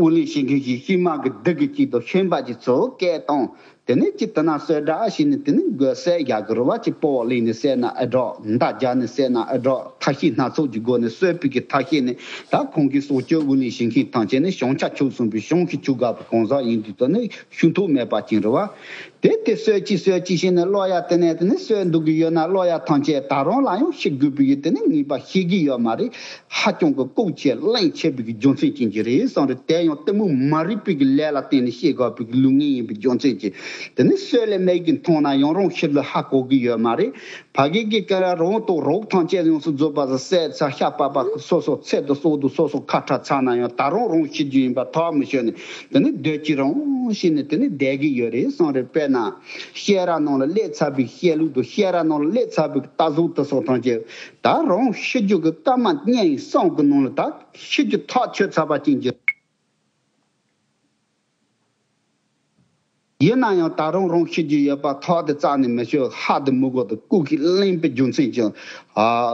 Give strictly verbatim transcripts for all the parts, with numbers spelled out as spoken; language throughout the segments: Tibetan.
ཨུ་ལི་ཤིང་གི་ཤི་ཤི་མ་གི་སྡུག་གི་ཅིག་དང་ཤན་པ་ཅིག་ཚོ་སྐད་བཏང་། དེ་ནས་ཅི་ལྟ་ན་གསོད་འདྲ་ཞིག་ནི་དེ་ནི་གོས་གསལ་རྒྱག་གི་རུ་བ་ཅི་པོ་ལིན་ནི་གསད་ན་ཨེ་འགྲོ། མདའ་རྒྱག་ནི་གསད་ན་ཨེ་འགྲོ། ཐ་ཤི་སྣ་ཚོགས་ཀྱི་སྒོ་ནས་གསོད་པའི་གི་ཐ་ཤི་ནི་ད་ཁོང་གི་སྲོག་གཅོད་ཨུ་ལི་ཤིང་གི་ཐང་ཆེན་ནི་བྱང་ཆ་ཆུ་གསུམ་པའི་བྱང་གི་ཆུ་འགག་པའི་གང་ཟག་ཡིན་དུས་ད་ནི་ཤུན་ཐུག་མེད་པ་ཅིན་རུ་བ། དེ་དེ་གསོད་ཅི་གསོད་ཅི་ཞེས་ནས་ཀློག་ཡ་དེ་ནས་དེ་ནས་གསོད་འདུག་གི་ཡོད་ན་ཀློག་ཡ་ཐམས་ཅད་ད་རུང་ལ་ཡང་ཤི་དགོས་པའི་དེ་ནས་ངེས་པ་ཤེས་ཀྱི་ཡོད་མ་རེད། ཧ་ཅང་གི་ལྐུགས་ཆེ་གླེན་ཆེ་བའི་རྒྱུ་མཚན་ཅན་གྱི་རེད་བསམ་རེད། དེ་ཡང་གཏི་མུག་མ་རིག་པའི་ལས་ལ་བརྟེན་ནས་ཤེས་དགོས་པའི་ལུགས་ངན་ཡིན་པའི་རྒྱུ་མཚན་གྱིས། དེ་ནས་གསོད་ལས་མེད་ཀྱི་མཐོང་ན་ཡང་རང་ཤི་ལ་ཧ་གོ་གི་ཡོད་མ་རེད། ཕ་གི་གི་ཀ་ར་རང་དང་རོགས་ཐམས་ཅད་ཡོངས་སུ་རྫོགས་པ་ཟ་བསད་ཚ་ཤ་པགས་པ་སོ་སོ་ཚེ་དང་སྲོག་དང་སོ་སོ་ཁ་ཁྲ་ཚ་ན་ཡང་ད་རུང་རང་ཤི་རྒྱུ་ཡིན་པ་ཐག་མི་ཆོད་ནས་དེ་ནི་སྡོད་ཀྱི་རང་ཤི་ནས་དེ་ནི་བསྡད་ཀྱི་ཡོད་རེད་བསམ་རེད། དཔེར་ན་བཤད་ར་ནང་ལ་སླེབས་ཚར་བའི་བཤད་ལུགས་དང་བཤད་ར་ནང་ལ་སླེབས་ཚར་བའི་ལྟ་བཟོ་དེ་སོགས་ཐམས་ཅད་ད་རུང་ཤི་རྒྱུ་གི་སྐར་མ་གཉིས་གསུམ་གི་ནང་ལ་ད་ཤི་རྒྱུ་ཐག་ཆོད་ཚར་བ་ཅན་གྱི། ཡིན་ན་ཡང་ད་རུང་རང་ཤི་རྒྱུ་ཡོད་པ་ཐག་དེ་རྩ་ནས་མི་ཆོད། ཧ་དེ་མི་གོ་དེ་ལྐུགས་ཀྱི་གླེན་པའི་རྒྱུ་མཚན་ཅན།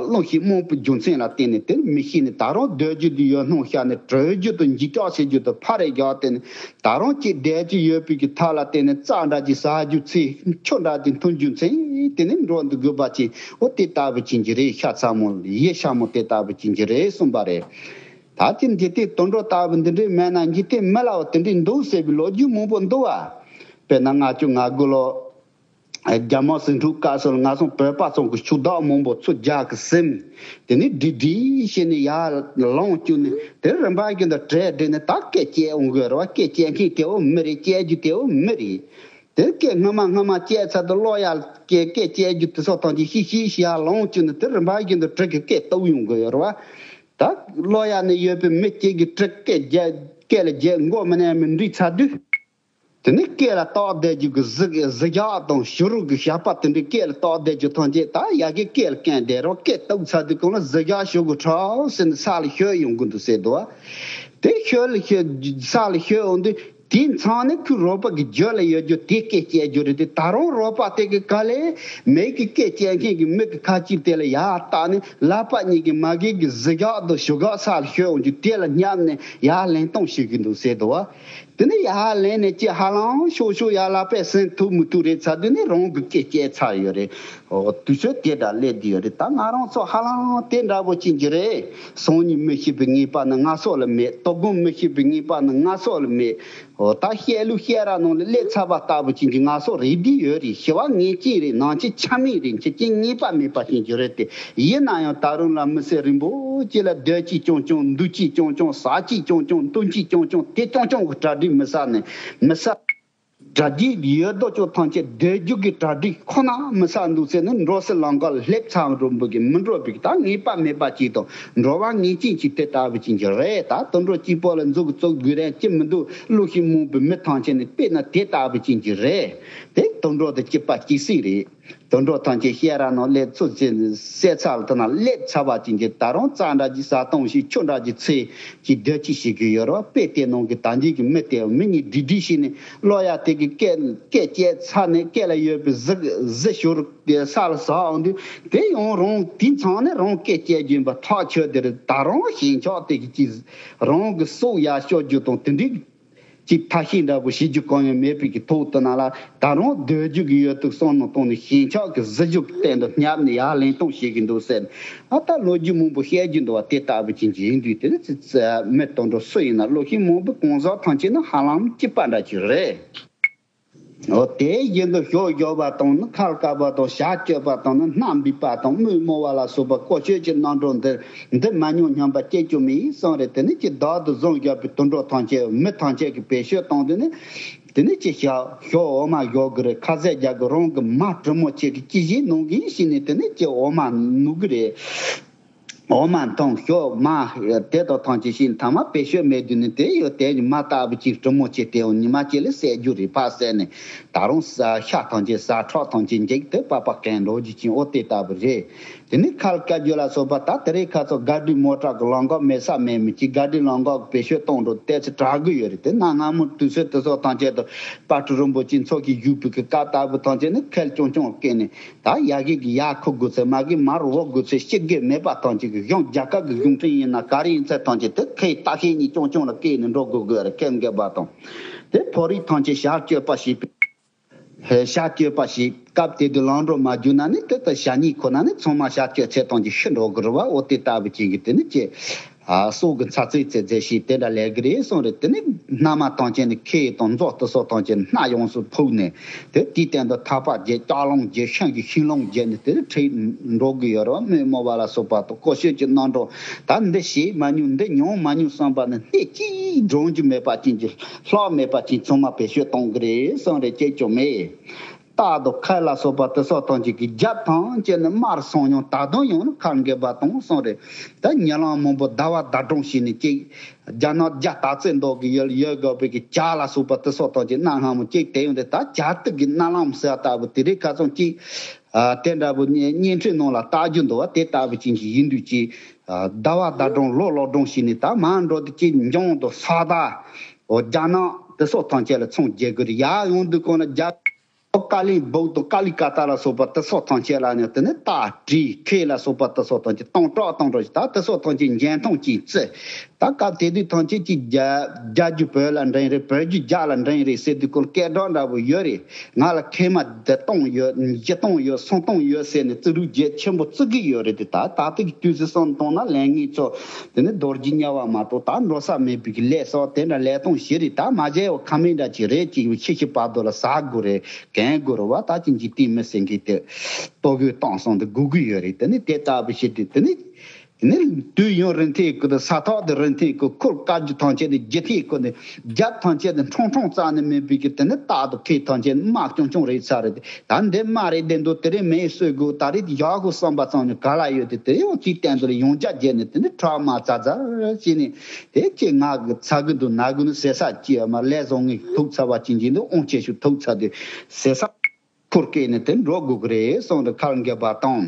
གླེན་ཞིང་རྨོངས་པའི་རྒྱུ་མཚན་ལ་བརྟེན་ནས་དེ་མི་ཤེས་ནས་ད་རུང་སྡོད་རྒྱུ་དེ་ཡོད་སྣང་ཤར་ནས་བྲོས་རྒྱུ་དང་འཇིགས་སྐྲག་བྱེད་རྒྱུ་དང་ཕར་རེ་རྒྱག་དེ་ནས་ད་རུང་ཅིག་བསྡད་རྒྱུ་ཡོད་པའི་གི་ཐབས་ལ་བརྟེན་ནས་རྩྭ་འདྲ་ཅིག་ཟ་རྒྱུ་ཚེ་ཆུ་འདྲ་ཅིག་འཐུང་རྒྱུ་མཚན་དེ་ནས་འགྲོ་འདུག་དགོས་པ་ཅིག་འོ་དེ་ལྟ་བུ་ཅན་གྱི་རེད། ཤ་ཚ་མོ་ཡེ་ཤ་མོ་དེ་ལྟ་བུ་ཅན་གྱི་རེད་གསུངས་པ་རེད། ད་ཅི་འཇིག་རྟེན་དུད་འགྲོ་ལྟ་བུ་འདི་འདྲའི་མེད་ན་འཇིག་རྟེན་མི་ལ་བ་དེ་འདྲའི་འདུག་ཟེར་བའི་ལོ་རྒྱུས་མང་པོ་འདུག་བ། དཔེར་ན་ལྔ་བཅུ་ང་དགུ་ལོ། རྒྱ་དམར་ཟིང་འཁྲུག་སྐབས་སུ་ལ་ང་ཚོ་བོད་པ་ཚོ་གི་ཕྱུག་བདག་མང་པོ་ཚུར་རྒྱག་གི་ཟིན། དེ་ནས་སྒྲིག་སྒྲིག་བྱས་ནས་ཡར་ལངས་བཅུག་ནས་དེ་རིམ་པ་བཞིན་དུ་གྲལ་སྒྲིག་ནས་ད་སྐད་བཅད་འོང་དགོས་རེད་བ། སྐད་བཅད་མཁན་དེ་བོ་མི་རེད། བཅད་རྒྱུ་དེ་བོ་མི་རེད། དེ་སྐད་སྔ་མ་སྔ་མ་བཅད་ཚར་དུས་ཀློག་ཡ་སྐད་སྐད་བཅད་རྒྱུ་དེ་སོགས་དང་གཅིག་ཤིག་ཤིག་ཤིག་ཡར་ལངས་བཅུག་ནས་དེ་རིམ་པ་བཞིན་དུ་གྲི་གི་སྐད་གཏུབ་ཡོང་དགོས་ཡོད་རེད་བ། ད་ཀློག་ཡ་ནས་ཡོད་པའི་མི་གཅིག་གིས་གྲི་སྐད་རྒྱག་སྐད་ལ་རྒྱག་མགོ་མི་ནས་མི་འགྲིག་ཚར་དུས། དེ་ནས་སྐད་ལ་བཏགས་བསྡད་རྒྱུ་གི་གཟི་གཟི་རྒྱག་དང་ཞུ་རུ་གི་ཞགས་པ་དེ་འདྲའི་སྐད་ལ་བཏགས་བསྡད་རྒྱུ་ཐམས་ཅད་ད་ཡ་གི་སྐད་ལ་བཀན་བསྡད་རོགས། སྐད་གཏུབ་ཚར་དུས་གང་ལ་གཟི་རྒྱག་ཞུ་དགོས་ཁྲོ་ཟེར་ནས་ས་ལ་ཤོད་ཡོང་གི་འདུག་ཟེར་འདུག་བ། དེ་ཤོད་ལ་ཤོད་ས་ལ་ཤོད་འོང་དུས། དེའི་མཚམས་ནས་ཁོའི་རོགས་པ་གི་རྒྱུད་ལ་ཡོད་རྒྱུ་དེ་སྐད་སྐྱེལ་རྒྱུ་རེད་དེ། ད་རུང་རོགས་པ་དེ་གི་ག་ལེ་མེད་ཀི་སྐད་སྐྱེལ་མཁན་གི་མི་གི་ཁ་ཅིག་དེ་ལ་ཡར་བཏགས་ནས་ལག་པ་གཉིས་ཀྱི་མ་གི་གི་གཟི་རྒྱག་དང་ཞུ་རྒྱག་ས་ལ་ཤོད་འོང་རྒྱུ་དེ་ལ་བསྙབས་ནས་ཡར་ལེན་གཏོང་བྱེད་གི་འདུག་ཟེར་འདུག་བ། དེ་ནས་ཡར་ལེན་ནས་ཅི་ཧ་ལམ་ཤོག་ཤོག་ཡར་ལག་པས་ཟིན་ཐུབ་མི་ཐུབ་རེད་ཚར་དུས་ནས་རང་གི་སྐད་སྐྱེལ་ཚར་ཡོད་རེད། འོ་དུས་ཚོད་དེ་འདྲ་སླེབས་བསྡད་ཡོད་རེད། ད་ང་རང་ཚོ་ཧ་ལམ་དེ་འདྲ་པོ་ཅན་གྱི་རེད། སང་ཉིན་མི་ཤེས་པའི་ངེས་པ་ནི་ང་སོགས་ལ་མེད། དོ་དགོང་མི་ཤེས་པའི་ངེས་པ་ནི་ང་སོགས་ལ་མེད། འོ་ད་བཤད་ལུགས་བཤད་ར་ནང་ལ་སླེབས་ཚར་བ་ལྟ་བུ་ཅན་གྱི་ང་སོགས་རེད་བསྡད་ཡོད་རེད། ཞི་བ་ངེས་ཅན་རེད། ནང་ཆེན་ཆ་མེད་རེད། འཆི་རྐྱེན་ངེས་པ་མེད་པ་ཅན་གྱི་རེད་དེ། ཡིན་ན་ཡང་ད་རུང་ལ་མི་ཚེ་རིང་པོ་ཅིག་ལ་སྡོད་ཅིག་ཀྱང་ཀྱང་འདུག་ཅིག་ཀྱང་ཀྱང་ཟ་ཅིག་ཀྱང་ཀྱང་འཐུང་ཅིག་ཀྱང་ཀྱང་དེ་ཀྱང་ཀྱང་གི་གྲ་སྒྲིག་མི་ཟ་ནས་མི་ཟ། གྲ་སྒྲིག་ཡོད་དོ་ཅོག་ཐམས་ཅད་སྡོད་རྒྱུ་གི་གྲ་སྒྲིག་ཁོ་ན་མི་ས་འདུག་ཟེར་ནས་འགྲོ་སའི་ལམ་ཁ་ལ་སླེབས་ཚར་རུང་བུ་གི་མི་འགྲོ་བའི་ད་ངེས་པ་མེད་པ་ཅིག་དང་འགྲོ་བ་ངེས་ཅན་ཅིག་དེ་ལྟ་བུ་ཅན་གྱི་རེད། ད་དུད་འགྲོ་གཅིག་པོ་ལ་མཛུབ་གུ་བཙུགས་དགོས་རན་ཅི་མི་འདུག་བློ་ཞིབ་རྨོངས་པའི་མི་ཐམས་ཅད་ནི་དཔེར་ན་དེ་ལྟ་བུ་ཅན་གྱི་རེད། དེ་དུད་འགྲོ་དང་གཅིག་པ་གཅིག་སྲིད་རེད། དུད་འགྲོ་ཐམས་ཅད་བཤད་ར་ནང་སླེབས་ཚུལ་ཅན་བསད་ཚར་ལ་དེ་ན་སླེབས་ཚར་བ་ཅན་གྱི་ད་རུང་རྩྭ་འདྲ་ཅིག་ཟ་གཏོང་ཞིག་ཆུ་འདྲ་ཅིག་འཚོལ་ཅིག་སྡོད་ཅིག་བྱེད་ཀྱི་ཡོད་རེད་བ། དཔེ་དེ་ནང་གི་ད་འཇིག་གི་མི་དེ་མི་གཉིས་སྒྲིག་སྒྲིག་བྱས་ནས་ཀློག་ཡ་དེ་གི་སྐད་སྐད་སྐྱེལ་ཚར་ནས་སྐད་ལ་ཡོད་པའི་གཟི་གཟི་ཞོར་དེ་ས་ལ་ཟག་འོང་དུས་དེ་ཡང་རང་དེ་མཚམས་ནས་རང་སྐད་སྐྱེལ་རྒྱུ་ཡིན་པ་ཐག་ཆོད་དེ་རེད། ད་རུང་ཞེན་ཆགས་དེ་གི་ཅིག་རང་གི་སྲོག་ཡར་ཤོར་རྒྱུ་དང་དེ་འདྲའི་ཅིག་ཐ་ཤིང་འདྲ་པོ་བྱེད་རྒྱུ་གང་ཡང་མེད་པའི་གི་ཐོག་དེ་ན་ལ་ད་རུང་སྡོད་རྒྱུ་གི་ཡོད་དུ་བསམ་མནོ་བཏང་ནས་ཞེན་ཆགས་ཀྱི་གཟི་བརྗིད་ཀྱི་སྟེང་དུ་བསྙབས་ནས་ཡར་ལེན་གཏོང་བྱེད་ཀྱི་འདུག་ཟེར། ཨ་ད་ལོ་རྒྱུས་མང་པོ་བཤད་རྒྱུ་འདུག་བ། དེ་ལྟ་བུ་ཅན་གྱི་ཡིན་དུས་དེ་ནི་ཙི་ཙི་མི་དོན་འགྲོ་སུ་ཡིན་ན་བློ་ཤེས་མང་པོའི་གང་ཟག་ཐམས་ཅད་ནི་ཧ་ལམ་གཅིག་པ་འདྲ་ཅིག་རེད། འོ་དེ་བཞིན་དུ་ཞོ་བཞོ་བ་དང་ནི་ཁལ་བཀབ་པ་དང་ཞག་གཅོད་པ་དང་ནི་སྣ་འབུད་པ་དང་དམོད་མོ་བ་ལ་སོགས་པ་བཀོལ་སྤྱོད་ཀྱི་རྣམ་གྲངས་འདི་འདི་མ་མྱོང་སྙམ་པ་སྐྱེ་རྒྱུ་མེད་གསུངས་རེད། དེ་ནི་ཅི་བདག་ཏུ་བཟུང་བཞག་པའི་དུད་འགྲོ་ཐམས་ཅད་མི་ཐམས་ཅད་ཀྱི་བེད་སྤྱོད་བཏང་དུས་ནི་དེ་ནི་ཅི་བྱ་ཞོ་འོ་མ་བཞོ་གི་རེད། ཁ་ཟས་རྒྱག་གི་རང་གི་མ་དྲི་མོ་ཆེ་གི་ཅི་ཞིག་ནང་གི་ཞིག་ནི་དེ་ནི་ཅི་འོ་མ་ནུ་གི་རེད། འོ་མ་འཐུང་ཞོ་མ་དེ་དང་ཐམས་ཅད་ཤིང་ཐ་མ་བེད་སྤྱོད་མེད་དུས་ནི་དེ་ཡོད་དེ་ཉི་མ་ལྟ་བུ་ཅིག་དྲི་མོ་ཆེ་དེའང་ཉི་མ་གཅིག་ལ་བསད་རྒྱུ་རེད། ཕར་བསད་ནས་ད་རུང་ས་ཤ་ཐམས་ཅད་ཟ་ཁྲག་ཐམས་ཅད་འཇིག་དེ་པགས་པ་གས་འགྲོ་རྒྱུ་ཅན་འོ་དེ་ལྟ་བུ་རེད། དེ་ནི་ཁལ་བཀའ་བརྒྱུད་ལ་སོགས་པ་ད་དེ་རིང་ཁ་སང་ག་དུས་མོ་ཊ་གི་ལམ་ཁ་མེད་ས་མེད་མི་གཅིག་ག་དུས་ལམ་ཁ་གི་བེད་སྤྱོད་གཏོང་འགྲོ་ཏོག་ཙམ་དྲག་གི་ཡོད་རེད། དེ་གནའ་སྔ་མོ་དུས་ཚོད་དེ་ཚོ་ཐམས་ཅད་དུ་དཔལ་སྤྲུལ་རིན་པོ་ཆེ་མཚོ་སྐྱེས་བཞུགས་པའི་གི་སྐབས་ལྟ་བུ་ཐམས་ཅད་ནི་ཁལ་ཆུང་ཆུང་བཀལ་ནས། ད་ཡ་གི་གི་ཡ་ཁུ་དགོས་ཚེ་མ་གི་མར་འོ་དགོས་ཚེ་ཤི་དགོས་མེད་པ་ཐམས་ཅད་ཀྱི་གཞུང་རྒྱལ་ཁབ་ཀྱི་གཞུང་འཕྲིན་ཡིན་ན་ག་རེ་ཡིན་ཚད་ཐམས་ཅད་དེ་ཁལ་སྟག་ཤད་གཉིས་ཆུང་ཆུང་ལ་བཀལ་ནས་འགྲོ་དགོས་དགོས་རེད། ཁལ་འགེལ་པ་དང་། དེ་ཕོ་རིགས་ཐམས་ཅད་ཞག་གཅོད་པ་ཞིག་ཧེ་ཤ་སྐྱོད་པ་ཞིག་སྐབས་དེ་དུས་ལམ་འགྲོ་མ་བརྒྱུད་ན་ནི་དེ་ལྟར་ཞ་སྙིགས་ཁོ་ན་ནི་ཚང་མ་ཤ་སྐྱོད་ཚེ་དང་གི་ཤི་འགྲོ་གི་རེད་བ། འོ་དེ་ལྟ་བུ་ཅན་གྱི་དེ་ནི་ཅེ། ཨ་སྲོག་གི་འཚབ་འཚུབ་ཚེ་མཛད་ཞིག་དེ་འདྲ་ལས་གི་རེད་གསུངས་རེད། དེ་ནི་སྣ་མ་ཐང་ཆེན་ནི་ཁེ་དང་མཛོག་དེ་སོགས་ཐང་ཆེན་སྣ་ཡོངས་སུ་ཕུག་ནས་དེ་དེའི་སྟེང་དུ་ཐག་པ་བརྒྱབ་ལྕགས་ལམ་བརྒྱབ་ཤིང་གི་ཤིང་ལམ་བརྒྱབ་ནས་དེ་ཁྲིད་འགྲོ་གི་ཡོད་རེད་བ། དམོད་མོ་བ་ལ་སོགས་པ་དང་ཀོ་ཤོད་ཀྱི་རྣམ་གྲངས་ད་འདི་ཤེས་མ་མྱོང་འདི་མྱོང་མ་མྱོང་བསམ་པ་ནི་སྣེ་གཅིག་འགྲོ་རྒྱུ་མེད་པ་ཅན་གྱི་ལྷག་མེད་པ་ཅན་ཚང་མ་བེད་སྤྱོད་གཏོང་གི་རེད་གསུངས་རེད། སྐྱེ་ཆོག་མེད། སྟག་དང་ཁལ་ལ་སོགས་པ་དེ་སོགས་ཐམས་ཅད་ཀྱི་རྒྱབ་ཐང་བཅད་ནས་དམར་སོང་མྱོང་། ད་དུང་ཡང་ན་ཁར་འགེབས་པ་དང་གསུངས་རེད། ད་ཉེ་ལམ་མང་པོ་ཟླ་བ་ཟླ་སྒྲོན་བྱས་ནས་ཅིག་རྒྱ་ནག་རྒྱ་སྟག་རྩེ་མདོག་གི་ཡོད་ཡོད་དགོས་པའི་གི་བྱ་ལ་སོགས་པ་དེ་སོགས་ཐམས་ཅད་གནའ་སྔ་མོ་ཅིག་དེ་ཡོང་དེ་ད་བྱ་དུག་གི་མནའ་ལམ་ཟེར་ལྟ་བུ་དེ་རིགས་ཁ་ཚང་ཅིག་ཨ་དེ་འདྲ་བུ་བརྙན་བརྙན་འཕྲིན་ནང་ལ་ལྟ་རྒྱུ་འདུག་བ། དེ་ལྟ་བུ་ཅན་ཅིག་ཡིན་དུས་ཅིག་ཨ་ཟླ་བ་ཟླ་སྒྲོན་ལོ་ལོ་སྒྲོན་བྱས་ནས་ད་མར་འགྲོ་དུས་ཅིག་འཇང་དང་ས་དྭགས་འོ་རྒྱ་ནག་དེ་སོགས་ཐམས་ཅད་ལ་ཚོང་རྒྱག་གི་རེད། ཡར་ཡོང་དུས་གོང་ལ་རྒྱ། ཀ་ལི་སྦུག་དང་ཀ་ལི་ཀ་ཏ་ལ་སོགས་པ་དེ་སོགས་ཐམས་ཅད་ལ་ནི་དེ་ནི་སྟག་གྲི་ཁལ་ལ་སོགས་པ་དེ་སོགས་ཐམས་ཅད་སྟོང་ཕྲག་སྟོང་ཕྲག་ཞིག་ད་དེ་སོགས་ཐམས་ཅད་འཇོན་ཐང་ཅིག་བརྩི། ད་སྐབས་དེ་དུས་ཐམས་ཅད་ཀྱི་རྒྱ་རྒྱ་རྒྱུ་བོད་ལ་འགྲན་རེད། བོད་རྒྱུ་རྒྱ་ལ་འགྲན་རེད་ཟེར་དུས་ཀུན་སྐད་གྲགས་འདྲ་བོ་ཡོད་རེད། ང་ལ་ཁལ་མ་བདུན་སྟོང་ཡོད། བཞི་སྟོང་ཡོད། སུམ་སྟོང་ཡོད་ཟེར་ནས་རྩིས་རིག་རྒྱ་ཆེན་པོ་བརྩི་གི་ཡོད་རེད། དེ་ད་ད་ལྟ་གི་དུས་སུ་བསམ་བཏང་ན་ལས་ངན་ཚོ་དེ་ནི་རྡོ་རྗེ་དམྱལ་བ་མ་གཏོགས་ད་འགྲོ་ས་མེད་པའི་གི་ལས་སོགས་དེ་འདྲ་ལས་སྟངས་ཞིག་རེད། ད་མ་བྱས་པ་ཁ་མིན་འདྲ་ཅིག་རེད་ཅིག་ཤི་ཤི་བར་དོ་ལ་ཟ་དགོས་རེད། གན་དགོས་རེད་བ། ད་ཅི་འཇིག་རྟེན་མི་སེང་གེ་དེ་ལྟོ་གོས་བཏང་སོང་དུ་སྒུག་གི་ཡོད་རེད། དེ་ནི་དེ་ལྟ་བུ་ཞིག་དེ་དེ་ནི་དེ་ནི་དུས་ཡུན་རིང་ཐེངས་ཀུན་ཏུ་ས་ཐག་དེ་རིང་ཐེངས་ཀུན་ཁུར་དཀའ་རྒྱུ་ཐང་ཆད་དེ་རྒྱུ་ཐེངས་ཀུན་ནས་རྒྱབ་ཐང་ཆད་དེ་ཁྲོང་ཁྲོང་རྩ་ནས་མེད་པའི་གི་དེ་ནི་རྟག་ཏུ་ཁེ་ཐང་ཆད་དམག་ཆུང་ཆུང་རེད་ཚར་རེད། ད་འདི་དམག་རེད་བདེ་འདུག་དེ་རིང་མེ་གསོད་དགོས་ད་རེས་ཡག་གོ་བསམ་པ་ཙམ་ནི་ག་ལ་ཡོད་དེ་དེ་ཡང་ཅིག་བསྟན་དུ་ལ་ཡོང་རྒྱ་བརྒྱབ་ནས་དེ་ནི་ཁྲག་དམག་ཙག་ཙག་བྱས་ནས་དེ་ཅིག་ང་གི་ཚ་གི་འདུག་ན་གི་ནི་ཟེར་ས་ཅི་ཡོད་མ་ལས་བཟང་ངས་ཐུག་ཚར་བ་ཅིག་འཇིག་འདུག་ཨོང་ཆེ་ཤུ་ཐུག་ཚར་དེ་ཟེར་ས། ཁུར་བཀལ་ནས་དེ་འགྲོ་དགོས་ཀྱི་རེད་གསུངས་ཏེ་ཁར་འགེབས་པ་དང་།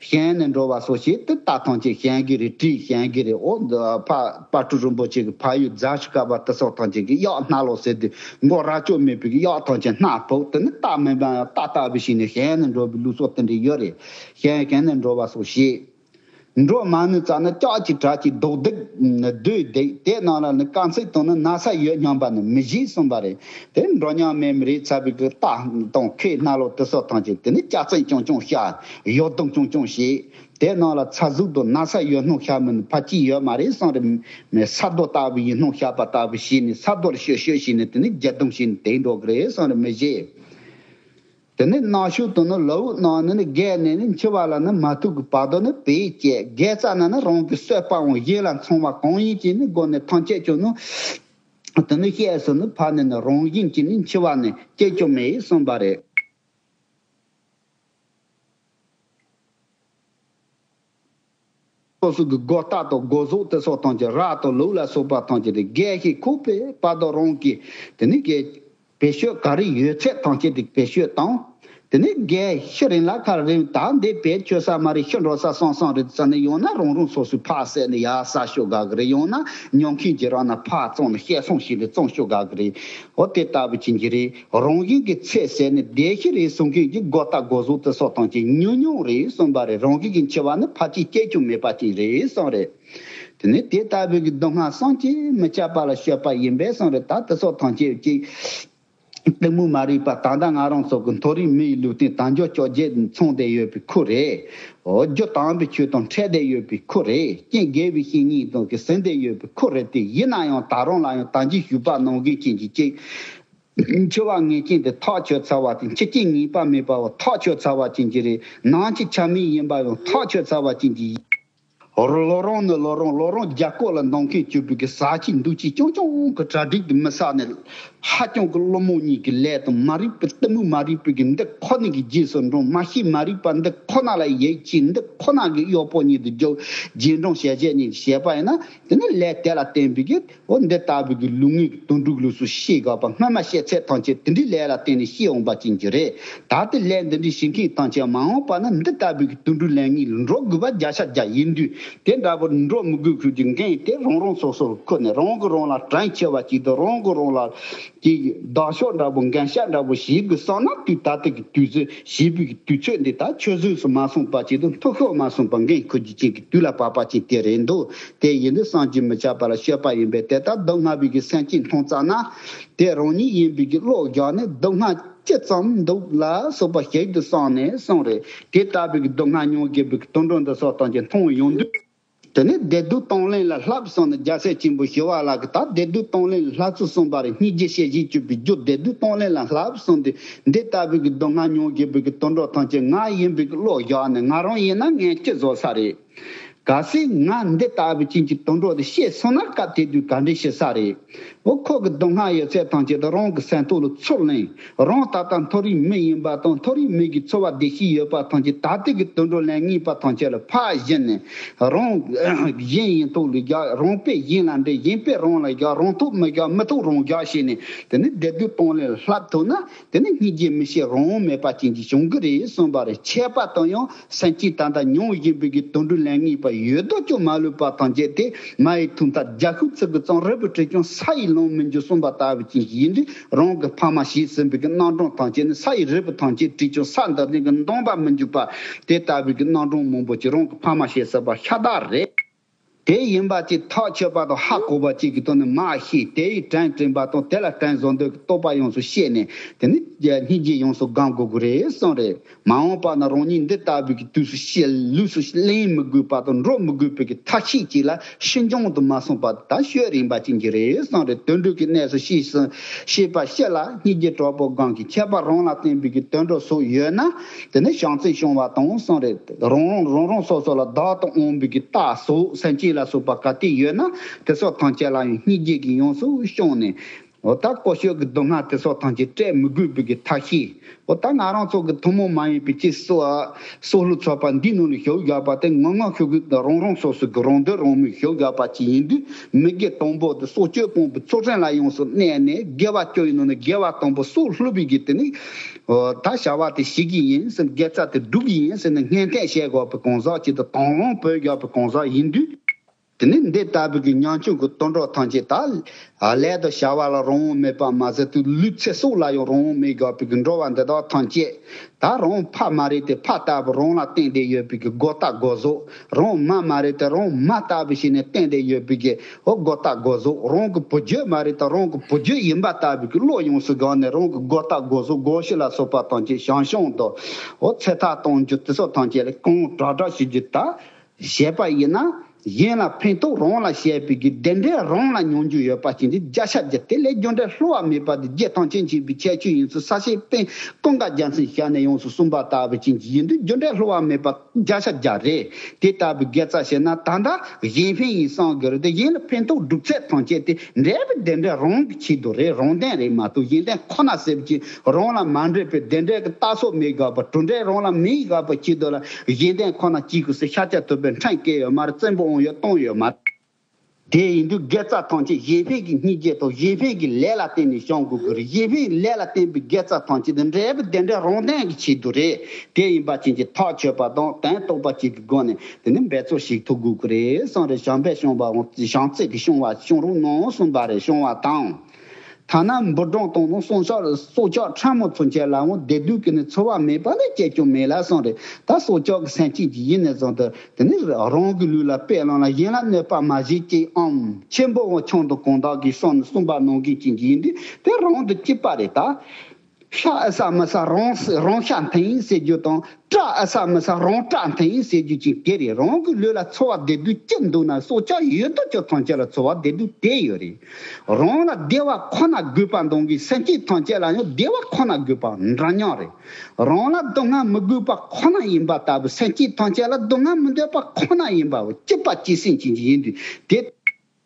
གཞན་ནས་འགྲོ་བ་སོགས་བྱེད་དེ་རྟ་ཐང་ཆེན་ཞན་གི་རེད། གྲི་ཞན་གི་རེད། འོ་འདི་ཕ་དཔལ་སྤྲུལ་རིན་པོ་ཆེ་གི་ཕ་ཡུལ་རྫ་ཆུ་ཁ་བ་དེ་སོགས་ཐང་ཆེན་གི་གཡག་སྣ་ལོག་ཟེར་དུས་མགོ་རྭ་ཅོ་མེད་པའི་གི་གཡག་ཐང་ཆེན་སྣ་ཕོག་དེ་ནི་རྟ་མིན་པ་ཡང་རྟ་ལྟ་བུ་ཞིག་ནས་གཞན་ནས་འགྲོ་བའི་ལུགས་སྲོལ་དེ་འདྲ་ཡོད་རེད། གཞན་གཞན་ནས་འགྲོ་བ་སོགས་བྱེད། འགྲོ་མ་ནུས་ཙམ་ན་ལྕགས་ཀྱི་གྲྭ་གཅིག་རྡོག་རྡེག་བསྡུས་བསྡད་དེ་ནང་ལ་ནི་དཀའ་ཚེགས་དང་ནི་ན་ཚ་ཡོད་སྙམ་པ་ནི་མི་བཞེད་གསུངས་པ་རེད། དེ་འགྲོ་སྙིང་མེད་མི་རིགས་ཚ་བའི་གི་རྟ་དང་ཁལ་སྣ་ལོག་དེ་སོགས་ཐམས་ཅད་དེ་ནི་སྐྱག་རྫུན་ཆུང་ཆུང་བཤད། ཡོ་བདུང་ཆུང་ཆུང་བྱེད། དེ་ནང་ལ་ཚ་ཟུག་དང་ན་ཚ་ཡོད་སྣང་བཤད་མི་ནི་ཕ་གཅིག་ཡོད་མ་རེད་གསུངས་རེད། མི་ས་རྡོ་ལྟ་བུ་ཡིན་སྣང་བཤད་པ་ལྟ་བུ་བྱས་ནས་ས་རྡོ་ལ་ཤོད་ཤོད་བྱས་ནས་དེ་ནི་རྒྱ་རྡུང་བྱས་ནས་དེ་འགྲོ་གི་རེད་གསུངས་རེད། མི་བཞེད། དེ་ནས་རྣ་ཤོག་ཏུ་ནི་ལུག་ནང་ནི་ནི་རྒས་ནས་ནི་འཆི་བ་ལ་ནི་མ་ཐུག་གི་བར་དུ་ནི་བེད་སྤྱད། རྒས་ཙ་ན་ནི་རང་གི་གསོད་པའང་གཞན་ལ་འཚང་བ་གང་ཡིན་གྱི་ནི་སྒོ་ནས་ཐམས་ཅད་ཀྱང་ནི་དེ་ནི་བཤད་སོ་ནི་ཕ་ནི་ནི་རང་བཞིན་གྱི་ནི་འཆི་བ་ནི་སྐྱེ་རྒྱུ་མེད་གསུངས་པ་རེད། སོ་སོ་གི་སྒོ་རྟགས་དང་སྒོ་ཟོག་དེ་སོགས་ཐམས་ཅད་ར་དང་ལུག་ལ་སོགས་པ་ཐམས་ཅད་དེ་རྒས་ཤིང་ཁུག་པའི་བར་དུ་རང་གི་དེ་ནི་རྒས་བེད་སྤྱོད་ག་རེ་ཡོད་ཚད་ཐམས་ཅད་དེ་བེད་སྤྱོད་བཏང་། དེ་ནི་རྒས་ཤི་རིང་ལ་ཁར་རིང་ད་འདི་བེད་སྤྱོད་ས་མ་རེད། ཤི་འགྲོ་ས་སང་སང་རེད་ཟེར་ནས་ཡོང་ན་རང་རང་སོ་སོའི་ཕག་བསད་ནས་ཡར་ཟ་ཤོག་དགའ་གི་རེད། ཡང་ན་ཉོ་མཁན་གྱིས་རང་ན་ཕག་བཙོང་ནས་བཤས་ཚོང་བྱས་ནས་བཙོང་ཤོག་དགའ་གི་རེད། འོ་དེ་ལྟ་བུ་ཅན་གྱི་རེད། རང་བཞིན་གྱི་ཚེ་ཟད་ནས་བདེ་ཤི་རེད་གསུང་མཁན་གྱི་སྒོ་རྟགས་སྒོ་ཟོག་དེ་སོགས་ཐམས་ཅད་ཉུང་ཉུང་རེད་གསུངས་པ་རེད། རང་བཞིན་གྱི་འཆི་བ་ནི་ཕལ་ཆེར་སྐྱེ་རྒྱུ་མེད་པ་ཅིག་རེད་གསུངས་རེད། དེ་ནས་དེ་ལྟ་བུའི་གི་སྡུག་བསྔལ་བསམ་གྱིས་མི་ཁྱབ་པ་ལ་སྤྱོད་པ་ཡིན་པས་གསུངས་རེད། ད་དེ་སོགས་ཐམས་ཅད་ཀྱི་གཏི་མུག་མ་རིག་པ་ད་ལྟ་ང་རང་ཚོ་གི་མཐོ་རིམ་མི་ཡི་ལུས་རྟེན་དལ་འབྱོར་བཅོ་བརྒྱད་མཚུངས་བསྡད་ཡོད་པའི་ཁུལ་རེད། འོ་རྒྱུ་དམ་པའི་ཆོས་དང་འཕྲད་བསྡད་ཡོད་པའི་ཁུལ་རེད། རྐྱེན་དགེ་བའི་བཤེས་གཉེན་དང་གི་ཟིན་བསྡད་ཡོད་པའི་ཁུལ་རེད། དེ་ཡིན་ན་ཡང་ད་རུང་ལ་ཡང་ད་གིན་ཞུས་པ་ནང་བཞིན་ཅན་གྱི་ཅིག་འཆི་བ་ངེས་ཅན་དེ་ཐག་ཆོད་ཚར་བ་དེ། འཆི་རྐྱེན་ངེས་པ་མེད་པ་བ་ཐག་ཆོད་ཚར་བ་ཅན་གྱི་རེད། ནང་གི་ཆ་མེད་ཡིན་པ་ཡང་ཐག་ཆོད་ཚར་བ་ཅན་གྱི། ལོ་རང་ནས་ལོ་རང་ལོ་རང་རྒྱ་སྐོར་ལ་འདང་མཁན་གྱུར་པའི་གི་ཟ་ཆས་འདུག་ཆས་ཅུང་ཅུང་གི་གྲ་སྒྲིག་དེ་མི་བསགས་ནས་ ཧ་ཅང་གི་སློང་མོ་གཉིས་ཀྱི་ལས་དང་མ་རིག་པའི་གཏི་མུག་མ་རིག་པའི་གི་འདི་ཁོ་ན་གི་རྗེས་སུ་འབྲང་། མ་ཤེས་མ་རིག་པ་འདི་ཁོ་ན་ལ་ཡིད་ཆེས། འདི་ཁོ་ན་གི་གཡོག་པོ་ཉིད་དུ་འཇོག་རྗེས་འབྲང་ཞལ་བཞེས་ཉིད་བྱས་པ་ཡིན་ན། དེ་ནི་ལས་དེ་ལ་བརྟེན་པའི་གི་འོ་འདི་ལྟ་བུའི་གི་ལུས་ངག་གི་དོན་དྲུག་ལུགས་སུ་ཤེས་དགོས་པ། སྔ་མ་བཤད་ཚད་ཐམས་ཅད་དེ་འདྲའི་ལས་ལ་བརྟེན་ནས་ཤེས་འོང་པ་ཅན་གྱི་རེད། ད་ལྟའི་ལས་འདི་འདྲའི་བྱེད་མཁན་ཐམས་ཅད་མ་འོངས་པ་ན་འདི་ལྟ་བུའི་གི་དོན་དྲུག་ལས་ངན་ལ་འགྲོ་དགོས་པ་བརྒྱ་ཆ་བརྒྱ་ཡིན་དུས། དེ་འདྲ་པོ་འགྲོ་མི་དགོས་ཁུལ་གྱི་འགན་དེ་རང་རང་སོ་སོར་འཁུར་ནས། རང་གིས་རང་ལ་དྲིན་ཆེ་བ་ཅིག་དང་། རང་གིས་རང་ལ་གི་བདག་ཤོག་འདྲ་པོ་འགན་བཞག་འདྲ་པོ་བྱེད་དགོས་བསམ་ན། དུས་ད་ལྟ་གི་དུས་ཚོད་བྱེད་པའི་གི་དུས་ཚོད་འདི་ད་ཆུད་ཟོས་སུ་མ་སོང་པ་ཅིག་དང་། འཐུས་ཤོར་མ་སོང་པ། འགན་འཁུར་རྒྱུ་ཅན་གྱི་དུས་ལ་བབ་པ་ཅིག་དེ་རེད་འདུག་དེ་ཡིན་དུས་བསམ་གྱིས་མི་ཁྱབ་པ་ལ་སྤྱོད་པ་ཡིན་པས། དེ་ལྟར་སྡུག་བསྔལ་བའི་གི་སེམས་ཅན་མཐོང་ཙ་ན། དེ་རང་ཉིད་ཡིན་པའི་གི་བློ་བཞག་ནས། སྡུག་བསྔལ་ཅི་ཙམ་འདུག་ལ་སོགས་པ་ཞིབ་ཏུ་བསམས་ནས་གསུངས་རེད། དེ་ལྟ་བུའི་གི་སྡུག་བསྔལ་མྱོང་བཞིན་པའི་གི་དུད་འགྲོ་འདི་ཚོ་ཐམས་ཅད་མཐོང་ཡོང་དུས། དེ་ནས་བདེ་སྡུག་གཏོང་ལེན་ལ་བསླབ་གསུངས་ནས། རྒྱལ་སྲས་ཆེན་པོ་ཞི་བ་ལྷ་གིས་ད་བདེ་སྡུག་གཏོང་ལེན་ལ་བསླབ་ཚུལ་གསུངས་པ་རེད། སྙིང་རྗེ་ཞེས་བྱའི་སྤྱོད་པའི་རྒྱུ། བདེ་སྡུག་གཏོང་ལེན་ལ་བསླབ་གསུངས་ཏེ། འདི་ལྟ་བུའི་གི་སྡུག་བསྔལ་མྱོང་བཞིན་པའི་གི་དུད་འགྲོ་ཐམས་ཅད་ང་ཡིན་པའི་གི་བློ་བཞག་ནས། ང་རང་ཡིན་ན་ངས་ཅི་བཟོ་ས་རེད། གལ་སྲིད་ང་འདི་ལྟ་བུ་ཅན་གྱི་དུད་འགྲོ་དེ་ཤེས་སོང་ན། སྐབས་དེ་དུས་ག་འདྲ་བྱེད་ས་རེད། འོ་ཁོ་གི་སྡུག་བསྔལ་ཡོད་ཚད་ཐམས་ཅད་དེ་རང་གི་སེམས་ཐོག་ལ་ཚུར་ལེན། རང་ད་ལྟ་མཐོ་རིས་མི་ཡིན་པ་དང་། མཐོ་རིས་མི་གི་འཚོ་བ་བདེ་སྐྱིད་ཡོད་པ་ཐམས་ཅད། ད་ལྟའི་གི་དུད་འགྲོ་ལས་ངན་པ་ཐམས་ཅད་ལ་ཕར་བཞིན་ནས། རང་གཞན་གཞན་ཡིན་ཐོག་ལ་བཞག་རང་དཔེ་གཞན་ལ་འདྲེན། གཞན་དཔེ་རང་ལ་བཞག་རང་ཐོག་མི་བཞག་མི་ཐོག་རང་བཞག་བྱས་ནས། དེ་ནི་བདེ་སྡུག་གཏོང་ལེན་ལ་བསླབ་ཐུབ་ན། དེ་ནི་སྙིང་རྗེ་མི་ཤེས་རང་དབང་མེད་པ་ཅན་གྱི་བྱུང་གི་རེད་གསུངས་པ་རེད། ཁྱད་པར་དུ་ཡང་སེམས་ཅན་ད་ལྟ་མྱོང་བཞིན་པའི་གི་དུད་འགྲོ་ལས་ངན་པ་ཡོད་དོ་ཅོག་མ་ལུས་པ་ཐམས་ཅད་དེ། མ་ཡི་དུས་མཐར་རྒྱལ་ཤུག་ཚིག་གི་ཙམ། རིལ་བུ་བྲིས་ཀྱང་ས་ཡིས་ལོང་མི་འགྱུར་གསུངས་པ་ལྟ་བུ་ཅན་ཞིག་ཡིན་དུས། རང་གི་ཕ་མ་བྱས་ཟིན་པའི་གི་རྣམ་གྲངས་ཐམས་ཅད་ནི་ས་ཡི་རིལ་བུ་ཐམས་ཅད་བྲིས་ཀྱང་ས་འདི་ནི་གི་འདོང་པ་མི་འགྱུར་པ། དེ་ལྟ་བུའི་གི་རྣམ་གྲངས་མང་པོ་ཅིག་རང་གི་ཕ་མ་བྱས་ཟིན་པ་ཤ་སྟག་རེད། དེ་ཡིན་པ་ཅིག་ཐག་ཆོད་པ་དང་ཧ་གོ་བ་ཅིག་གི་ཐོག་ནས་མ་ཤེས། དེ་ཡི་དྲིན་དྲན་པ་དང་། དེ་ལ་དྲིན་གཟོ་འདོད་ཀྱི་རྟོག་པ་ཡོངས་སུ་བཤད་ནས། དེ་ནི་སྙིང་རྗེ་ཡོངས་སུ་སྒོམ་དགོས་ཀྱི་རེད་གསུངས་རེད། མ་འོངས་པ་ན་རང་ཉིད་འདི་ལྟ་བུའི་གི་དུས་སུ་ཤེས་ལུས་སུ་ལེན་མི་དགོས་པ་དང་། འགྲོ་མི་དགོས་པའི་གི་ཐབས་ཤེས་ཅིག་ལ་ཤིན་སྦྱངས་དུ་མ་སོང་བར་ད་ཤོད་རན་པ་ཅན་གྱི་རེད་གསུངས་རེད། དུད་འགྲོ་གི་གནས་སུ་ཤེས་སུ་ཤེས་པ་ཤེས་ལ་སྙིང་རྗེ་དྲག་པོ་སྒོམ་གྱི། ཁྱད་པར་རང་ལ་བརྟེན་པའི་གི་དུད་འགྲོ་སོགས་ཡོད་ན། དེ་ནི་བྱམས་བརྩེ་སྐྱོང་བ་དང་གསུངས་རེད། རང་རང་རང་རང་སོ་སོ་ལ་བདག་ཏུ་འོང་བའི་གི་རྟགས་སོགས་སེམས་ཅན་ལ་སོགས་པ་ག་དེ་ཡོད་ན། དེ་སོགས་ཐམས་ཅད་ལ་ཡང་སྙིང་རྗེ་གིས་ཡོངས་སུ་སྐྱོང་ནས། འོ་ད་ཀོ་ཤོད་ཀྱི་སྡུག་བསྔལ་དེ་སོགས་ཐམས་ཅད་སྤྲད་མི་དགོས་པའི་གི་ཐབས་ཤེས། འོ་ད་ང་རང་ཚོ་གི་ཐུན་མོང་མ་ཡིན་པའི་ཅིག་སོ་སོ་ལུ་ཚོགས་པ་འདི་ནང་ལ་ཞུགས་བཞག་པ་དེ། ངོ་མ་ཤོད་གི་རང་རང་སོ་སོ་གི་རང་འདོད་རང་མོས་ཞུགས་བཞག་པ་ཅིག་ཡིན་དུས། མི་དགེ་དང་པོ་དེ་སྲོག་གཅོད་སྤོང་བའི་ཚུལ་ཁྲིམས་ལ་ཡོངས་སུ་གནས་ནས། དགེ་བ་བཅུ་ཡི་ནང་ནས་དགེ་བ་དང་པོ་སྲོག་བླུ་བའི་གི་དེ་ནི། འོ་ད་བྱ་བ་དེ་བྱེད་ཀྱི་ཡིན་ཟེར། དགེ་རྩ་དེ་སྒྲུབ་ཀྱི་ཡིན་ཟེར་ནས་སྔོན་གཏན་བྱེད་དགོས་པའི་གང་ཟག་ཅིག་དང་། དང་བླངས་འབད་དགོས་པའི་གང་ཟག་ཡིན་དུས། དེ་ནི་འདི་ལྟ་བུའི་གི་ཉམ་ཆུང་གི་དུད་འགྲོ་ཐམས་ཅད་ད། ལས་དང་བྱ་བ་ལ་རང་དབང་མེད་པ་མ་ཟད་དུ། ལུས་ཚེ་སྲོག་ལ་ཡང་རང་དབང་མེད་དགོས་པའི་གི་འགྲོ་བ་འདི་དག་ཐམས་ཅད། ད་རང་ཕ་མ་རེད་དེ་ཕ་ལྟ་བུ་རང་ལ་བསྟེན་ཏེ་ཡོད་པའི་གི་རྒོ་ད་རྒོ་ཟོག་རང་མ་མ་རེད་དེ་རང་མ་ལྟ་བུ་བྱས་ནས་བསྟེན་ཏེ་ཡོད་པའི་གི་འོ་རྒོ་ད་རྒོ་ཟོག་རང་གི་བུ་རྒྱུད་མ་རེད་དེ་རང་གི་བུ་རྒྱུད་ཡིན་པ་ལྟ་བུའི་གི་བློ་ཡོངས་སུ་སྒོམ་ནས། རང་གི་རྒོ་ད་རྒོ་ཟོག་རྒོ་ཤི་ལ་སོགས་པ་ཐམས་ཅད་བྱང་ཤོང་དང་། འོ་ཚེ་ཐར་གཏོང་རྒྱུ་དེ་སོགས་ཐམས་ཅད་ལ་གང་དྲག་དྲག་བྱེད་རྒྱུ་ད། བྱས་པ་ཡིན་ན། གཞན་ལ་ཕན་ཐོགས་རང་ལ་བྱས་པའི་གི་བདེ་འབྲས་རང་ལ་མྱོང་རྒྱུ་ཡོད་པ་ཅན་དེ་བརྒྱ་ཆ་བརྒྱ། དེ་ལས་རྒྱུ་འབྲས་བསླུ་བ་མེད་པ་དེ་རྒྱལ་ཐམས་ཅད་མཁྱེན་པའི་ཁྱད་ཆོས་ཡིན་ཚུལ་ས་སྐྱའི་དཔེ་ཀུན་དགའ་རྒྱལ་མཚན་ཞལ་ནས་ཡོངས་སུ་གསུངས་པ་ལྟ་བུ་ཅན་གྱི་ཡིན་དུས། རྒྱུ་འབྲས་བསླུ་བ་མེད་པ་བརྒྱ་ཆ་བརྒྱ་རེད། དེ་ལྟ་བུའི་དགེ་རྩ་བྱས་ན། ད་ལྟ་གཞན་ཕན་ཡིན་བསམ་གི་རེད་དེ། གཞན་ལ་ཕན་ཐོགས་སྒྲུབ་ཚད་ཐམས་ཅད་དེ་འབྲས་བུ་བདེ་འབྲས་རང་གི་ཆེད་དུ་རེད། རང་དོན་རེད་མ་གཏོགས་གཞན་དོན་ཁོ་ན་ཟེར་བ་ཅིག་རང་ལ་མ་འབྲེལ་བའི་བདེ་འབྲས་ཀྱི་རྟགས་སོགས་མེད་དགོས་པ། གྲུབ་འབྲས་རང་ལ་མེད་དགོས་པ་ཆེད་དུ་ལ། གཞན་དོན་ཁོ་ན་གཅིག་གི་སུ་ཤཱཀྱ་ཐུབ་པའི་ཕྲིན་སྐྱེལ་ཡོད་མ་རེད། བཙན་པོ་དབང་ཡོད་གཏོང་ཡོད་མ་རེད། དེ་ཡིན་དུས་དགེ་རྩ་ཐམས་ཅད་གཞན་ཕན་གྱི་སྙིང་རྗེ་དང་གཞན་ཕན་གྱི་ལས་ལ་བརྟེན་ནས་བྱུང་དགོས་ཀྱི་རེད། གཞན་ཕན་གྱི་ལས་ལ་བརྟེན་པའི་དགེ་རྩ་ཐམས་ཅད་དེ་འབྲས་བུ་བདེ་འབྲས་རང་དོན་གྱི་ཆེད་དུ་རེད། དེ་ཡིན་པ་ཅན་གྱི་ཐག་ཆོད་པ་དང་དོན་རྟོགས་པ་ཅིག་གི་སྒོ་ནས་དེ་ནི་འབད་རྩོལ་ཞིག་ཐུབ་དགོས་ཀྱི་རེད་གསུངས་རེད། བྱམས་པས་བྱུང་བ་འོང་། བྱམས་བརྩེ་གིས་བྱུང་བ་བྱུང་རོགས་གནང་གསུངས་པ་རེད། བྱུང་བ་དང་། ཐ་ན་འབུ་སྦྲང་དང་ནི་སྲོག་ཆགས་སྲོག་ཆགས་ཕྲ་མོ་ཚུན་ཆད་ལའང་བདེ་སྡུག་གི་ནི་ཚོར་བ་མེད་པ་ལས་སྐྱེ་རྒྱུ་མེད་ལ་གསུངས་རེད། ད་སྲོག་ཆགས་ཀྱི་སེམས་ཅན་གྱི་ཡིན་ནས་བཟུང་སྟེ་དེ་ནི་རང་གི་ལུས་ལ་དཔེ་བླངས་ལ་གཞན་ལ་གནོད་པ་མ་བྱེད་ཅིག་ཨང་། ཆེན་པོ་འོ་ཆུང་དུ་གང་དག་གིས་གསུངས་ནས་གསུངས་པ་ནང་བཞིན་ཅན་གྱི་ཡིན་དུས་དེ་རང་དུ་སྐྱིད་པ་རེད་ད། ཤ་ཨེ་ས་མི་ས་རང་ས་རང་ཤ་འཐེན་ཟེར་རྒྱུ་དང་། སྐྲ་ཨེ་ས་མི་ས་རང་སྐྲ་འཐེན་ཟེར་རྒྱུ་ཅིག་དེ་རེད། རང་གི་ལུས་ལ་ཚོར་བ་བདེ་སྡུག་ཅི་འདུག་ན་སྲོག་ཆགས་ཡོད་དོ་ཅོག་ཐམས་ཅད་ལ་ཚོར་བ་བདེ་སྡུག་དེ་ཡོད་རེད། རང་ལ་བདེ་བ་ཁོ་ན་དགོས་པ་འདང་གི་སེམས་ཅན་ཐམས་ཅད་ལ་ཡང་བདེ་བ་ཁོ་ན་དགོས་པ་འདྲ་མཉམ་རེད། རང་ལ་སྡུག་བསྔལ་མི་དགོས་པ་ཁོ་ན་ཡིན་པ་ལྟ་བུ་སེམས་ཅན་ཐམས་ཅད་ལ་སྡུག་བསྔལ་མི་འདོད་པ་ཁོ་ན་ཡིན་པ་སྐྱིད་པ་སྐྱིད་སེམས་ཅན་གྱི་ཡིན་དུས་དེ།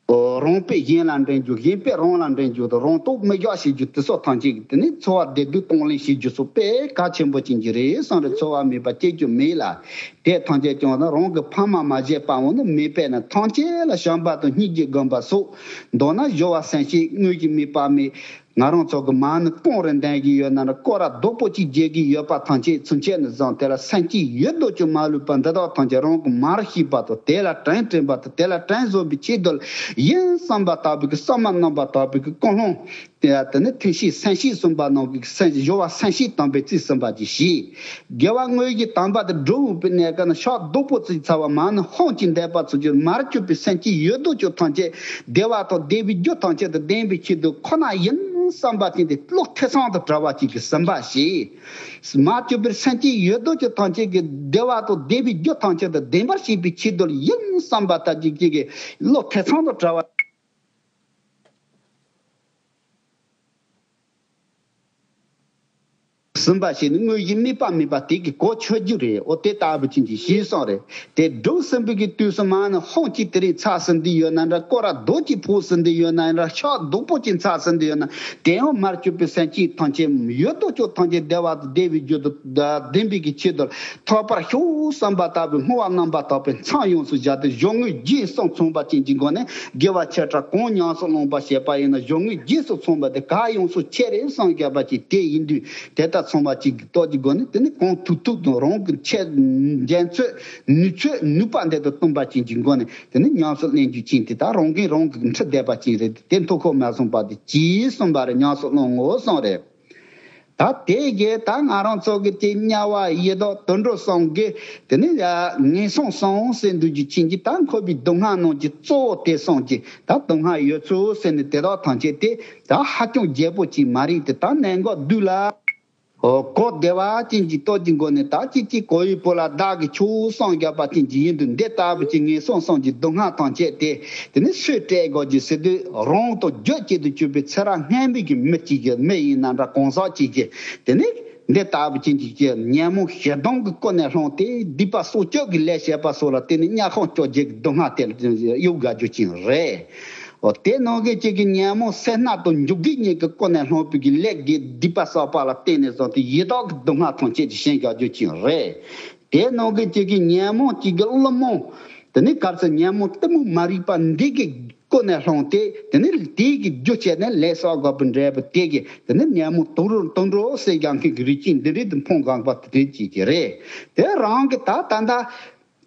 རང་དཔེ་གཞན་ལ་འདྲེན་རྒྱུ། གཞན་དཔེ་རང་ལ་འདྲེན་རྒྱུ་དང་། རང་རྟོགས་མི་བཞག་བྱེད་རྒྱུ། དེ་སོགས་ཐམས་ཅད་ཀྱིས་དེ་ནི་འཚོ་བ་བདེ་སྡུག་གཏོང་ལེན་བྱེད་རྒྱུ་སོགས་དཔེ་གལ་ཆེན་པོ་ཅན་གྱི་རེད་བསམ་རེད། འཚོ་བ་མེད་པ་སྐྱེལ་རྒྱུ་མེད་ལ། དེ་ཐམས་ཅད་ཀྱང་ན་རང་གི་ཕ་མ་མ་བྱས་པའང་ནི་མེད་པས་ན། ཐམས་ཅད་ལ་བྱམས་པ་དང་སྙིང་རྗེ་བསྒོམ་པ་སོགས། མདོར་ན་སྦྱོར་བ་སེམས་བསྐྱེད་དངོས་ཀྱི་དམིགས་པ་མེད། ང་རང་ཚོ་གི་མ་ཎི་རྐང་རེ་འདོན་གྱི་ཡོད་ན་ར། སྐོར་ར་རྡོག་པོ་གཅིག་བརྗེ་གི་ཡོད་པ་ཐམས་ཅད་ཚུན་ཆད་ནས་བཟུང་དེ་ལ་སེམས་བསྐྱེད་ཡོད་དོ་ཅོག་མ་ལུས་པ་འདི་དག་ཐམས་ཅད་རང་གི་མར་ཤེས་པ་དང་། དེ་ལ་དྲིན་དྲན་པ་དང་། དེ་ལ་དྲིན་གཟོ་བའི་ཆེད་དུ་ཡིན་བསམ་པ་ལྟ་བུའི་གི་བསམ་པ་རྣམ་པར་དག་པའི་གི་ཀུན་སློང་། དེ་ཡང་དེ་ནི་ཐུགས་བསྐྱེད་སེམས་བསྐྱེད་གསུམ་པ་ནང་གི་སེམས་སྦྱོར་བ་སེམས་བསྐྱེད་དམ་པའི་ཚིག་གསུམ་པ་ཅིག་བྱས། དགེ་བ་དངོས་ཀྱི་དམ་པ་དེ་སྒྲུབ་པའི་གནས་སྐབས་ན་ཕྱག་རྡོག་པོ་གཅིག་ཚར་བ་མ་ཎི་ཧོང་གཅིག་འདོན་པ་ཚུན་ཆད་མར་གྱུར་པའི་སེམས་བསྐྱེད་ཡོད་དོ་ཅོག་ཐམས་ཅད་བདེ་བ་དང་བདེ་བའི་རྒྱུ་ཐམས་ཅད་དང་ལྡན་པའི་ཆེད་དུ་ཁོ་ན་ཡིན་བསམ་པ་ཅན་དེ་བློ་ཐེ་ཚོམ་དང་བྲལ་བ་ཅིག་གི་གསུམ་པ་བྱས། མར་གྱུར་པའི་སེམས་བསྐྱེད་ཡོད་དོ་ཅོག་ཐམས་ཅད་ཀྱི་བདེ་བ་དང་བདེ་བའི་རྒྱུ་ཐམས་ཅད་དང་ལྡན་པར་བྱེད་པའི་ཆེད་དུ་ཡིན་བསམ་པ་ལྟ་ཅིག་ཅིག་གི་བློ་ཐེ་ཚོམ་དང་བྲལ་བ། གསུམ་པ་བྱས་ནས་དངོས་གཞི་དམིགས་པ་མེད་པ་དེ་གི་གོ་ཆོད་རྒྱུ་རེད། འོ་དེ་ལྟ་བུ་ཅན་གྱི་ཞེས་གསུངས་རེད། དེ་སྒྲུབ་ཟིན་པའི་གི་དུས་སུ་མ་ཎི་ཧོང་གཅིག་དེ་རིང་ཚར་ཟིན་དུ་ཡོད་ན་འདྲ། སྐོར་ར་རྡོག་གཅིག་ཕོག་ཟིན་དུ་ཡོད་ན་འདྲ། ཕྱག་རྡོག་པོ་གཅིག་ཚར་ཟིན་དུ་ཡོད་ན། དེ་ཡང་མར་གྱུར་པའི་སེམས་བསྐྱེད་ཐམས་ཅད་ཡོད་དོ་ཅོག་ཐམས་ཅད་བདེ་བ་དང་བདེ་བའི་རྒྱུ་དང་ལྡན་པའི་གི་ཆེད་དུ་ཐོབ་པར་ཤོག་བསམ་པ་ལྟ་བུའི་བསྔོ་བ་རྣམ་པར་དག་པའི་མཚམས་ཡོངས་སུ་བཞག་སྟེ་སྦྱོར་དངོས་རྗེས་གསུམ་མཚོན་པ་ཅན་གྱི་སྒོ་ནས་དགེ་བ་ཆེ་ཕྲ་གང་ཉམས་སུ་བླངས་པ་བྱས་པ་ཡིན་ན་སྦྱོར་དངོས་རྗེས་སུ་མཚོན་པ་དེ་གལ་ཡོངས་སུ་ཆེ་རེད་བསམ་བཞག་པ་ཅིག་དེ་ཡིན་དུས། དེ་ལྟར་མཚོན་པ་ཅིག་གི་སྟོབས་ཀྱི་སྒོ་ནས་དེ་ནི་གང་ཐུབ་ཐུབ་དང་རང་གི་ཆེད་འཇོན་ཚོད་ནུས་ཚོད་ནུས་པ་འདི་དང་བསྟུན་པ་ཅན་གྱི་སྒོ་ནས་དེ་ནི་ཉམས་སུ་ལེན་རྒྱུ་ཅན་དེ་དག་རང་འགན་རང་གིས་འཁྲི་བསྡད་པ་ཅན་རེད། དེ་མཐོ་ཁོག་མ་སོང་པ་དེ་ཅིས་གསུངས་པ་རེད། ཉམས་སུ་བླང་ངོ་གསུངས་རེད། ད་དེ་གས་ད་ང་རང་ཚོ་གི་དེ་དམྱལ་བ་ཡི་དྭགས་དུད་འགྲོ་གསུམ་གི་དེ་ནི་ཡ་ངན་སོང་གསུམ་ཟེར་འདུག་རྒྱུ་ཅན་གྱི་ད་འཁོར་བའི་སྡུག་བསྔལ་རྣམས་ཀྱི་གཙོ་བོ་དེ་གསུམ་གྱི་ད་སྡུག་བསྔལ་ཡོད་ཚུལ་ཟེར་ནས་དེ་དག་ཐམས་ཅད་དེ་ད་ཧ་ཅང་རྒྱས་པོ་ཅིག་མ་རེད་དེ། ད་གནད་འགག་བསྡུས་ལ། ཨོ་གོ་བདེ་བ་ཅན་གྱི་སྟོབས་ཀྱི་སྒོ་ནས་ད་ཅི་ཅི་གོ་ཡི་པོ་ལ་བདག་གི་ཆུ་བསམ་རྒྱག་པ་ཅན་གྱི་ཡིན་དུས། འདི་ལྟ་བུ་ཅིག་ངན་སོང་གསུམ་གྱི་སྡུག་བསྔལ་ཐམས་ཅད་དེ་དེ་ནི་སུས་སྤྲད་དགོས་ཀྱི་ཟེར་དུས། རང་དང་རྒྱུད་གཅིག་ཏུ་གྱུར་པའི་ཚེ་རབས་སྔ་མའི་གི་མི་གཅིག་གི་མི་ཡིན་ན་འདྲ་གང་ཟག་གཅིག་གིས་དེ་ནི་འདི་ལྟ་བུ་ཅན་གྱི་ཉོན་མོངས་ཞེ་སྡང་གི་ཀུན་ནས་བསླངས་ཏེ་སྡིག་པ་སྲོག་གཅོད་ཀྱི་ལས་བྱས་པ་སོགས་ལ་བརྟེན་ནས་དམྱལ་ཁམས་བཅོ་བརྒྱད་ཀྱི་སྡུག་བསྔལ་དེ་གཡུག་དགའ་རྒྱུ་ཅན་རེད། འོ་དེ་ནང་གི་གཅིག་གི་ཉོན་མོངས་སེར་སྣ་དང་འཇུག་སྒྲིབ་གཉིས་ཀྱི་ཀུན་ནས་བསླངས་པའི་གི་ལས་ཀྱི་སྡིག་པ་བསགས་པ་ལ་བརྟེན་ནས་བཟུང་སྟེ་ཡི་དྭགས་ཀྱི་སྡུག་བསྔལ་ཐམས་ཅད་ཀྱི་ཞེན་རྒྱག་རྒྱུ་ཅན་རེད། དེ་ནང་གི་གཅིག་གི་ཉོན་མོངས་གཅིག་གི་བླུན་རྨོངས། དེ་ནི་སྐབས་སུ་ཉོན་མོངས་གཏི་མུག་མ་རིག་པ་འདི་གི་ཀུན་ནས་བསླངས་ཏེ། དེ་ནི་དེའི་གི་རྒྱུ་བྱས་ནས་ལས་བསགས་དགོས་པའི་འབྲས་བུ་དེ་གི་དེ་ནི་ཉོན་མོངས་དུད་འགྲོ་དུད་འགྲོ་ཟེར་རྒྱག་མཁན་གྱི་རིགས་ཅན་འདི་འདྲའི་དུ་འཕོངས་དགོས་པ་དེ་གཅིག་གི་རེད། དེ་རང་གི་ད་ད་ལྟ།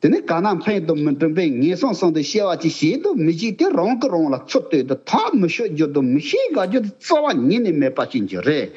དེ་ནི་ག་ན་ཕན་དང་མི་མཐུན་པའི་ངན་སོང་གསུམ་དུ་སྐྱེ་བ་ཅིག་བྱེད་དུ་མི་བྱེད་དེ་རང་གིས་རང་ལ་ཚུར་ལྟོས་དང་ཐག་མི་ཆོད་རྒྱུ་དང་མི་ཤེས་དགའ་རྒྱུ་དེ་རྩ་བ་ཉིད་ནས་མེད་པ་ཅན་གྱི་རེད།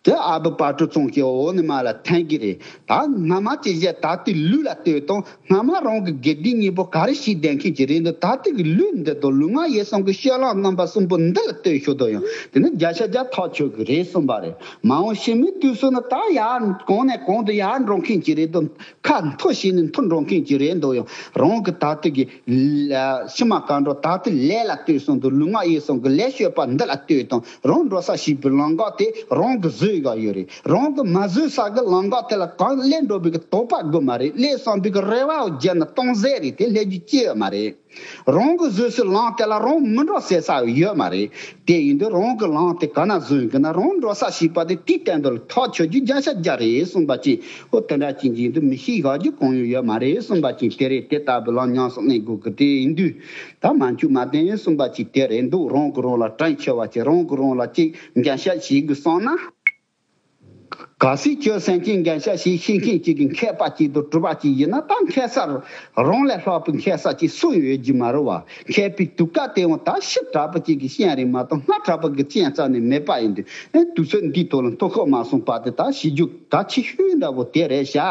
དེ་ཨ་བུ་པ་ཀྲུ་ཚང་གི་འོག་ནས་མར་ལ་འཐེན་གྱི་རེད། ད་སྔ་མ་ཅི་བྱས་ད་ལྟའི་ལུས་ལ་ལྟོས་དང་། སྔ་མ་རང་གི་དགེ་སྡིག་གཉིས་པོ་ག་རེ་བྱས་བསྡད་མཁན་ཅིག་རེད་འདུག་ད་ལྟའི་ལུས་འདི་དང་ལུས་ངག་ཡིད་གསུམ་གྱི་སྤྱོད་ལམ་རྣམ་པ་གསུམ་པོ་འདི་ལ་ལྟོས་ཤོག་དང་། ཡང་དེ་ནི་བརྒྱ་ཆ་བརྒྱ་ཐག་ཆོད་ཀྱི་རེད་གསུངས་པ་རེད། མ་འོངས་ཕྱི་མའི་དུས་སུ་ནི་ད་ཡར་གོང་ནས་གོང་དུ་ཡར་འགྲོ་མཁན་ཅིག་རེད་འདུག་ཁ་མཐོ་ཞིག་ནས་མཐོ་འགྲོ་མཁན་ཅིག་རེད་འདུག་ཡང་རང་གི་ད་ལྟའི་གི་ཕྱི་མ་གང་འགྲོ་ད་ལྟའི་ལས་ལ་ལྟོས་སོང་དུ་ལུས་ངག་ཡིད་གསུམ་གྱི་ལས་སྤྱོད་པ་འདི་ལ་ལྟོས་དང་། རང་འགྲོ་ས་ཞིག་པའི་ལམ་ཁ་དེ་རང་གི་བཟོས་ག་ཡོད་རེད། རང་གི་མ་བཟོས་ས་གི་ལམ་ཁ་དེ་ལ་གང་སླེབས་འགྲོ་བའི་གི་དོགས་པ་དགོས་མ་རེད། སླེབས་སོང་བའི་གི་རེ་བ་བརྒྱབ་ན་སྟོང་ཟད་རེད། དེ་སླེབས་རྒྱུ་ཅི་ཡོད་མ་རེད། རང་གི་བཟོས་སའི་ལམ་དེ་ལ་རང་མི་འགྲོ་ཟེར་ས་ཡོད་མ་རེད། དེ་ཡིན་དུས་རང་གི་ལམ་དེ་ག་ན་བཟོས་ཡིན་གི་ན། རང་འགྲོ་ས་ཞིག་པ་དེ་དེའི་སྟེང་དུ་ལ་ཐག་ཆོད་རྒྱུ་བརྒྱ་ཆ་བརྒྱ་རེད་གསུངས་པ་ཅིག་འོ་དེ་འདྲ་ཅིག་ཡིན་དུས་མི་ཤེས་ག་རྒྱུ་གང་ཡང་ཡོད་མ་རེད་གསུངས་པ་ཅིག་དེ་རེད། དེ་ལྟ་བུ་ལ་ཉམས་སུ་ལེན་དགོས་གི་དེ་ཡིན་དུས་ད་མ་འཇུག་མ་བདེན་གསུངས་པ་ཅིག་དེ་རེད་འདུག་རང་གི་རང་ལ་དྲིན་ཆེ་བ་ཅིག་རང་གི་རང་ལ་ཅིག་འགན་ཤ་ཞིག་གི་སོང་ན། གལ་སྲིད་ཁྱོད་སེམས་ཅན་འགན་ཤ་ཞིག་ཤེས་མཁན་ཅིག་གི་མཁས་པ་ཅིག་དང་གྲུབ་པ་ཅིག་ཡིན་ན། ད་མཁས་ས་རང་ལས་ལྷག་པའི་མཁས་ས་ཅིག་སུ་ཡོད་རྒྱུ་མ་རེད་བ། མཁས་པའི་དུས་སྐབས་དེ་ཡང་ད་ཤི་དྲག་པོ་ཅིག་གི་སྤྱན་རེད་མ་གཏོགས་སྔ་དྲག་པོ་གི་སྤྱན་རྩ་ནས་མེད་པ་ཡིན་དུས། ཨེ་དུས་ཚོད་འདིའི་ཐོག་ལ་མཐོ་ཁོག་མ་སོང་བར་དུ་ད་བྱེད་རྒྱུ་གལ་ཆེ་ཤོས་འདྲ་བོ་དེ་རེད་ཤག་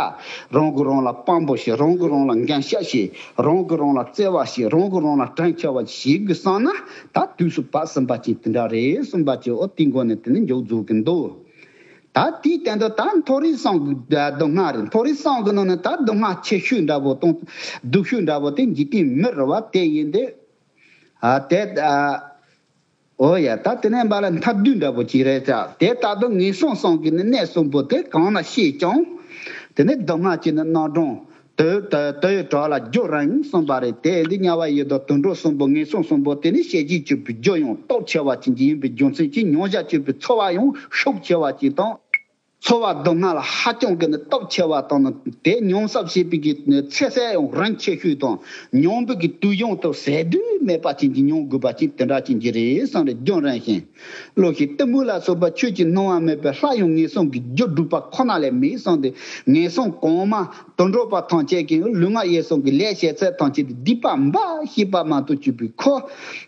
རང་གིས་རང་ལ་དཔང་པོ་བྱེད། རང་གིས་རང་ལ་འགན་ཤ་བྱེད། རང་གིས་རང་ལ་བརྩེ་བ་བྱེད། རང་གིས་རང་ལ་དྲིན་ཆེ་བ་བྱེད་དགོས་བསམ་ན། ད་དུས་སུ་བབ་ཟིན་པ་ཅིག་དེ་འདྲ་རེད་གསུངས་པ་ཅིག་འོ་དེའི་སྒོ་ནས་དེ་ནི་མཇུག་རྫོགས་ཀྱི་འདུག་ད་དེའི་སྟེང་དུ་ད་མཐོ་རིས་གསུམ་གྱི་སྡུག་བསྔལ་རེད། མཐོ་རིས་གསུམ་གྱི་ནང་ནས་ད་སྡུག་བསྔལ་ཆེ་ཤོས་འདྲ་བོ་དང་སྡུག་ཤོས་འདྲ་བོ་དེ་འཇིག་རྟེན་མི་རེད་བ། དེ་ཡིན་ཏེ། ཨ་དེ་ཨ་འོ་ཡ། ད་དེ་ནས་འབའ་ལ་མཐའ་བསྡུས་འདྲ་བོ་ཅིག་རེད་ཙང་། དེ་ལྟར་དུ་ངན་སོང་གསུམ་གྱི་ནི་གནས་གསུམ་པོ་དེ་གང་ན་ཤེས་ཀྱང་། དེ་ནས་སྡུག་བསྔལ་གྱི་ནི་སྣང་གྲོང་ དུ་དུ་དུ་ཡི་བྲག་ལ་རྒྱུ་རིང་གསུངས་པ་རེད། དེ་འདི་དམྱལ་བ་ཡི་དྭགས་དུད་འགྲོ་གསུམ་པོ་ངན་སོང་གསུམ་པོ་དེ་ནི་ཤེས་བྱའི་སྤྱོད་པའི་རྒྱུ་ཡང་སྟོབས་ཆེ་བ་ཅན་གྱི་ཡིན་པའི་རྒྱུ་མཚན་གྱིས་མྱོང་བྱ་སྤྱོད་པའི་ཚོར་བ་ཡང་ཤུགས་ཆེ་བ་ཅན་དང་། ཚོར་བ་སྡུག་བསྔལ་ལ་ཧ་ཅང་གི་ནི་སྟོབས་ཆེ་བ་དང་ནི་དེ་མྱོང་ས་བྱེད་པའི་གི་ཚེ་ཚད་ཡང་རིང་ཆེ་ཤོས་དང་མྱོང་བའི་གི་དུས་ཡུན་དུ་ཟད་དུས་མེད་པ་ཅན་གྱི་མྱོང་དགོས་པ་ཅན་དེ་འདྲ་ཅན་གྱི་རེད་གསུངས་རེད། རྒྱུ་རིང་ཞིང་། བློ་ཞིག་གཏི་མུག་ལ་སོགས་པ་ཆོས་ཀྱི་སྣང་བ་མེད་པའི་ལྷ་ཡང་ངན་སོང་གི་རྒྱུ་སྒྲུབ་པ་ཁོ་ན་ལས་མེད་གསུངས་ཏེ། ངན་སོང་གོང་མ་དུད་འགྲོ་པ་ཐམས་ཅད་ཀྱིས་ལུས་ངག་ཡིད་གསུམ་གྱི་ལས་བྱེད་ཚད་ཐམས་ཅད་དེ་སྡིག་པ་འབའ་ཞིག་པ་མ་གཏོགས་སྤྱོད་པའི་ཁོ།